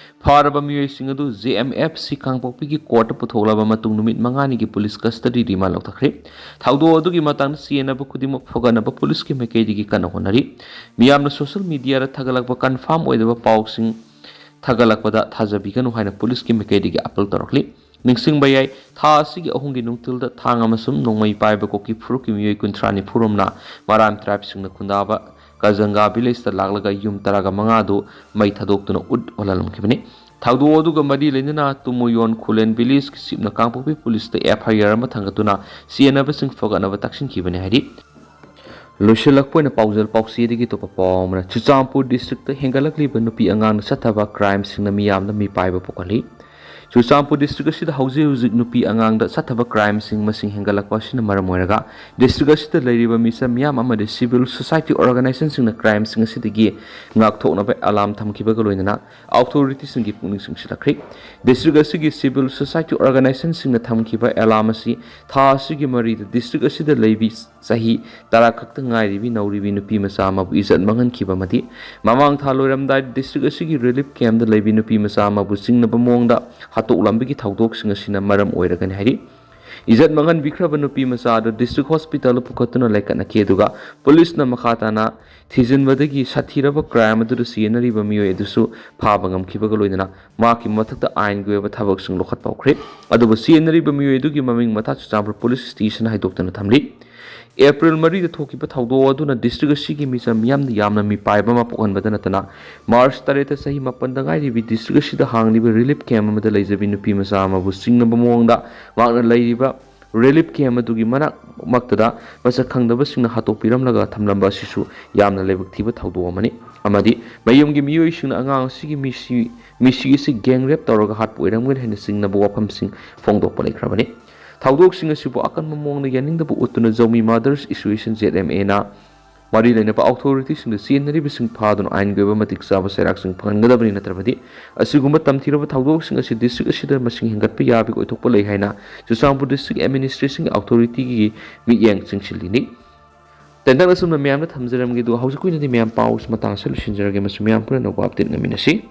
ꯐꯥꯔꯕ ꯃꯤꯑꯣꯏꯁꯤꯡ ꯑꯗꯨ ꯖꯦ ꯑꯦꯝ ꯑꯦꯐ ꯁꯤ ꯀꯥꯡꯄꯣꯛꯄꯤꯒꯤ ꯀꯣꯔꯠꯇ ꯄꯨꯊꯣꯛꯂꯕ ꯃꯇꯨꯡ ꯅꯨꯃꯤꯠ ꯃꯉꯥꯅꯤꯒꯤ ꯄꯨꯂꯤꯁ ꯀꯁꯇꯗꯤ ꯔꯤꯃꯥꯟ ꯂꯧꯊꯈ꯭ꯔꯦ꯫ ꯊꯧꯗꯣꯛ ꯑꯗꯨꯒꯤ ꯃꯇꯥꯡꯗ ꯆꯦꯟꯅꯕ ꯈꯨꯗꯤꯡꯃꯛ ꯐꯒꯠꯅꯕ ꯄꯨꯂꯤꯁꯀꯤ ꯃꯥꯏꯀꯩꯗꯒꯤ ꯀꯟꯅ ꯍꯣꯠꯅꯔꯤ꯫ ꯃꯤꯌꯥꯝꯅ ꯁꯣꯁꯤꯌꯦꯜ ꯃꯤꯗꯤꯌꯥꯗ ꯊꯥꯒꯠꯂꯛꯄ ꯀꯟꯐꯥꯔꯝ ꯑꯣꯏꯗꯕ ꯄꯥꯎꯁꯤꯡ ꯊꯥꯒꯠꯂꯛꯄꯗ ꯊꯥꯖꯕꯤꯒꯅꯨ ꯍꯥꯏꯅ ꯄꯨꯂꯤꯁꯀꯤ ꯃꯥꯏꯀꯩꯗꯒꯤ ꯑꯄꯤꯜ ꯇꯧꯔꯛꯂꯤ꯫ ꯅꯤꯡꯁꯤꯡꯕ ꯌꯥꯏ, ꯊꯥ ꯑꯁꯤꯒꯤ ꯑꯍꯨꯝꯒꯤ ꯅꯨꯡꯊꯤꯜꯗ ꯊꯥꯡ ꯑꯃꯁꯨꯡ ꯅꯣꯡꯃꯩ ꯄꯥꯏꯕ ꯀꯨꯀꯤ ꯐꯨꯔꯨꯞꯀꯤ ꯃꯤꯑꯣꯏ ꯀꯨꯟꯊ꯭ꯔꯥ ꯅꯤꯐꯨꯔꯣꯝꯅ ꯃꯔꯥꯝ ꯇ꯭ꯔꯥꯏꯕꯁꯤꯡꯅ ꯈꯨꯟꯗꯥꯕ ꯀꯖꯪꯒꯥ ꯚꯤꯂꯦꯖꯇ ꯂꯥꯛꯂꯒ ꯌꯨꯝ ꯇꯔꯥꯒ ꯃꯉꯥꯗꯨ ꯃꯩ ꯊꯥꯗꯣꯛꯇꯨꯅ ꯎꯠ ꯑꯣꯜꯍꯜꯂꯝꯈꯤꯕꯅꯤ꯫ ꯊꯧꯗꯣꯛ ꯑꯗꯨꯒ ꯃꯔꯤ ꯂꯩꯅꯅ ꯇꯨꯃꯨꯌꯣꯟ ꯈꯨꯂꯦꯟ ꯚꯤꯂꯦꯖꯀꯤ ꯆꯤꯞꯅ ꯀꯥꯡꯄꯣꯛꯄꯤ ꯄꯨꯂꯤꯁꯇ ꯑꯦꯐ ꯑꯥꯏ ꯑꯥꯔ ꯑꯃ ꯊꯥꯡꯒꯠꯇꯨꯅ ꯆꯦꯟꯅꯕꯁꯤꯡ ꯐꯒꯠꯅꯕ ꯇꯛꯁꯤꯟꯈꯤꯕꯅꯤ ꯍꯥꯏꯔꯤ꯫ ꯂꯣꯏꯁꯤꯜꯂꯛꯄ ꯑꯣꯏꯅ ꯄꯥꯎꯖꯦꯜ ꯄꯥꯎꯆꯦꯗꯒꯤ ꯑꯇꯣꯞꯄ ꯄꯥꯎ ꯑꯃꯅ, ꯆꯨꯔꯆꯥꯟꯄꯨꯔ ꯗꯤꯁꯇ꯭ꯔꯤꯛꯇ ꯍꯦꯟꯒꯠꯂꯛꯂꯤꯕ ꯅꯨꯄꯤ ꯑꯉꯥꯡꯅ ꯆꯠꯊꯕ ꯀ꯭ꯔꯥꯏꯝꯁꯤꯡꯅ ꯃꯤꯌꯥꯝꯗ ꯃꯤꯄꯥꯏꯕ ꯄꯣꯛꯍꯜꯂꯤ꯫ ꯆꯨꯔꯆꯥꯟꯄꯨꯔ ꯗꯤꯁꯇ꯭ꯔꯤꯛ ꯑꯁꯤꯗ ꯍꯧꯖꯤꯛ ꯍꯧꯖꯤꯛ ꯅꯨꯄꯤ ꯑꯉꯥꯡꯗ ꯆꯠꯊꯕ ꯀ꯭ꯔꯥꯏꯝꯁꯤꯡ ꯃꯁꯤꯡ ꯍꯦꯟꯒꯠꯂꯛꯄ ꯑꯁꯤꯅ ꯃꯔꯝ ꯑꯣꯏꯔꯒ ꯗꯤꯁꯇ꯭ꯔꯤꯛ ꯑꯁꯤꯗ ꯂꯩꯔꯤꯕ ꯃꯤꯆꯝ ꯃꯤꯌꯥꯝ ꯑꯃꯗꯤ ꯁꯤꯚꯤꯜ ꯁꯣꯁꯥꯏꯇꯤ ꯑꯣꯔꯒꯅꯥꯏꯖꯦꯁꯟꯁꯤꯡꯅ ꯀ꯭ꯔꯥꯏꯝꯁꯤꯡ ꯑꯁꯤꯗꯒꯤ ꯉꯥꯛꯊꯣꯛꯅꯕ ꯑꯦꯂꯥꯔꯝ ꯊꯝꯈꯤꯕꯒ ꯂꯣꯏꯅꯅ ꯑꯣꯊꯣꯔꯤꯇꯤꯁꯤꯡꯒꯤ ꯄꯨꯛꯅꯤꯡ ꯆꯤꯡꯁꯤꯜꯂꯛꯈ꯭ꯔꯤ꯫ ꯗꯤꯁꯇ꯭ꯔꯤꯛ ꯑꯁꯤꯒꯤ ꯁꯤꯚꯤꯜ ꯁꯣꯁꯥꯏꯇꯤ ꯑꯣꯔꯒꯅꯥꯏꯖꯦꯁꯟꯁꯤꯡꯅ ꯊꯝꯈꯤꯕ ꯑꯦꯂꯥꯔꯝ ꯑꯁꯤ ꯊꯥ ꯑꯁꯤꯒꯤ ꯃꯔꯤꯗ ꯗꯤꯁꯇ꯭ꯔꯤꯛ ꯑꯁꯤꯗ ꯂꯩꯕꯤ ꯆꯍꯤ ꯇꯔꯥ ꯈꯛꯇ ꯉꯥꯏꯔꯤꯕꯤ ꯅꯧꯔꯤꯕꯤ ꯅꯨꯄꯤ ꯃꯆꯥ ꯑꯃꯕꯨ ꯏꯖꯠ ꯃꯥꯡꯍꯟꯈꯤꯕ ꯑꯃꯗꯤ ꯃꯃꯥꯡ ꯊꯥ ꯂꯣꯏꯔꯝꯗꯥꯏꯗ ꯗꯤꯁꯇ꯭ꯔꯤꯛ ꯑꯁꯤꯒꯤ ꯔꯤꯂꯤꯐ ꯀꯦꯝꯞꯇ ꯂꯩꯕꯤ ꯅꯨꯄꯤ ꯃꯆꯥ ꯑꯃꯕꯨ ꯆꯤꯡꯅꯕ ꯃꯑꯣꯡꯗ ꯍꯥꯠꯇꯣꯛꯂꯝꯕꯒꯤ ꯊꯧꯗꯣꯛꯁꯤꯡ ꯑꯁꯤꯅ ꯃꯔꯝ ꯑꯣꯏꯔꯒꯅꯤ ꯍꯥꯏꯔꯤ꯫ ꯏꯖꯠ ꯃꯥꯡꯍꯟꯕꯤꯈ꯭ꯔꯕ ꯅꯨꯄꯤ ꯃꯆꯥ ꯑꯗꯨ ꯗꯤꯁꯇ꯭ꯔꯤꯛ ꯍꯣꯁꯄꯤꯇꯥꯜꯗ ꯄꯨꯈꯠꯇꯨꯅ ꯂꯥꯏꯀꯠꯅꯈꯤ, ꯑꯗꯨꯒ ꯄꯨꯂꯤꯁꯅ ꯃꯈꯥ ꯇꯥꯅ ꯊꯤꯖꯤꯟꯕꯗꯒꯤ ꯁꯥꯊꯤꯔꯕ ꯀ꯭ꯔꯥꯏꯝ ꯑꯗꯨꯗ ꯆꯦꯟꯅꯔꯤꯕ ꯃꯤꯑꯣꯏ ꯑꯗꯨꯁꯨ ꯐꯥꯕ ꯉꯝꯈꯤꯕꯒ ꯂꯣꯏꯅꯅ ꯃꯍꯥꯛꯀꯤ ꯃꯊꯛꯇ ꯑꯥꯏꯟꯒꯤ ꯑꯣꯏꯕ ꯊꯕꯛꯁꯤꯡ ꯂꯧꯈꯠꯄ ꯍꯧꯈ꯭ꯔꯦ꯫ ꯑꯗꯨꯕꯨ ꯆꯦꯟꯅꯔꯤꯕ ꯃꯤꯑꯣꯏ ꯑꯗꯨꯒꯤ ꯃꯃꯤꯡ ꯃꯊꯥ ꯆꯨꯔꯆꯥꯟꯄꯨꯔ ꯄꯨꯂꯤꯁ ꯁ꯭ꯇꯦꯁꯟ ꯍꯥꯏꯗꯣꯛꯇꯅ ꯊꯝꯂꯤ꯫ ꯑꯦꯄ꯭ꯔꯤꯜ ꯃꯔꯤꯗ ꯊꯣꯛꯈꯤꯕ ꯊꯧꯗꯣꯛ ꯑꯗꯨꯅ ꯗꯤꯁꯇ꯭ꯔꯤꯛ ꯑꯁꯤꯒꯤ ꯃꯤꯆꯝ ꯃꯤꯌꯥꯝꯗ ꯌꯥꯝꯅ ꯃꯤꯄꯥꯏꯕ ꯑꯃ ꯄꯣꯛꯍꯟꯕꯗ ꯅꯠꯇꯅ, ꯃꯥꯔꯆ ꯇꯔꯦꯠꯇ ꯆꯍꯤ ꯃꯥꯄꯟꯗ ꯉꯥꯏꯔꯤꯕꯤ ꯗꯤꯁꯇ꯭ꯔꯤꯛ ꯑꯁꯤꯗ ꯍꯥꯡꯂꯤꯕ ꯔꯤꯂꯤꯐ ꯀꯦꯝꯞ ꯑꯃꯗ ꯂꯩꯖꯕꯤ ꯅꯨꯄꯤ ꯃꯆꯥ ꯑꯃꯕꯨ ꯆꯤꯡꯅꯕ ꯃꯑꯣꯡꯗ ꯃꯍꯥꯛꯅ ꯂꯩꯔꯤꯕ ꯔꯤꯂꯤꯐ ꯀꯦꯝꯞ ꯑꯗꯨꯒꯤ ꯃꯅꯥꯛꯃꯛꯇꯗ ꯃꯁꯛ ꯈꯪꯗꯕꯁꯤꯡꯅ ꯍꯥꯠꯇꯣꯛꯄꯤꯔꯝꯂꯒ ꯊꯝꯂꯝꯕ ꯑꯁꯤꯁꯨ ꯌꯥꯝꯅ ꯂꯥꯏꯕꯛ ꯊꯤꯕ ꯊꯧꯗꯣꯛ ꯑꯃꯅꯤ꯫ ꯑꯃꯗꯤ ꯃꯌꯨꯝꯒꯤ ꯃꯤꯑꯣꯏꯁꯤꯡꯅ ꯑꯉꯥꯡ ꯑꯁꯤꯒꯤ ꯃꯤꯁꯤ, ꯃꯤꯁꯤ ꯑꯁꯤ ꯒꯦꯡ ꯔꯦꯞ ꯇꯧꯔꯒ ꯍꯥꯠꯄ ꯑꯣꯏꯔꯝꯒꯅꯤ ꯍꯥꯏꯅ ꯆꯤꯡꯅꯕ ꯋꯥꯐꯝꯁꯤꯡ ꯐꯣꯡꯗꯣꯛꯄ ꯂꯩꯈ꯭ꯔꯕꯅꯤ꯫ ꯊꯧꯗꯣꯛꯁꯤꯡ ꯑꯁꯤꯕꯨ ꯑꯀꯟꯕ ꯃꯑꯣꯡꯗ ꯌꯥꯅꯤꯡꯗꯕ ꯎꯠꯇꯨꯅ ꯖꯧꯃꯤ ꯃꯥꯗꯔꯁ ꯑꯦꯁꯣꯁꯤꯌꯦꯁꯟ, ꯖꯦꯠ ꯑꯦꯝ ꯑꯦꯅ ꯃꯔꯤ ꯂꯩꯅꯕ ꯑꯣꯊꯣꯔꯤꯇꯤꯁꯤꯡꯗ ꯆꯦꯟꯅꯔꯤꯕꯁꯤꯡ ꯐꯥꯗꯨꯅ ꯑꯥꯏꯟꯒꯤ ꯑꯣꯏꯕ ꯃꯇꯤꯛ ꯆꯥꯕ ꯆꯩꯔꯥꯛꯁꯤꯡ ꯐꯪꯍꯟꯒꯗꯕꯅꯤ, ꯅꯠꯇ꯭ꯔꯕꯗꯤ ꯑꯁꯤꯒꯨꯝꯕ ꯇꯝꯊꯤꯔꯕ ꯊꯧꯗꯣꯛꯁꯤꯡ ꯑꯁꯤ ꯗꯤꯁꯇ꯭ꯔꯤꯛ ꯑꯁꯤꯗ ꯃꯁꯤꯡ ꯍꯦꯟꯒꯠꯄ ꯌꯥꯕꯒꯤ ꯑꯣꯏꯊꯣꯛꯄ ꯂꯩ ꯍꯥꯏꯅ ꯆꯨꯔꯆꯥꯟꯄꯨꯔ ꯗꯤꯁꯇ꯭ꯔꯤꯛ ꯑꯦꯗꯃꯤꯅꯤꯁꯇ꯭ꯔꯦꯁꯟꯒꯤ ꯑꯣꯊꯣꯔꯤꯇꯤꯒꯤ ꯃꯤꯠꯌꯦꯡ ꯆꯪꯁꯤꯜꯂꯤꯅꯤ꯫ ꯇꯦꯟꯇꯛꯅ ꯁꯨꯝꯅ ꯃꯌꯥꯝꯗ ꯊꯝꯖꯔꯝꯒꯦ, ꯑꯗꯨꯒ ꯍꯧꯖꯤꯛꯀꯤ ꯑꯣꯏꯅꯗꯤ ꯃꯌꯥꯝ ꯄꯥꯎꯁꯤ ꯃꯇꯥꯡ ꯑꯁꯤꯗ ꯂꯣꯏꯁꯤꯟꯖꯔꯒꯦ꯫ ꯃꯁꯤ ꯃꯌꯥꯝ ꯄꯨꯟꯅ ꯑꯅꯧꯕ ꯑꯞꯗꯦꯠ ꯉꯥꯏꯃꯤꯟꯅꯁꯤ꯫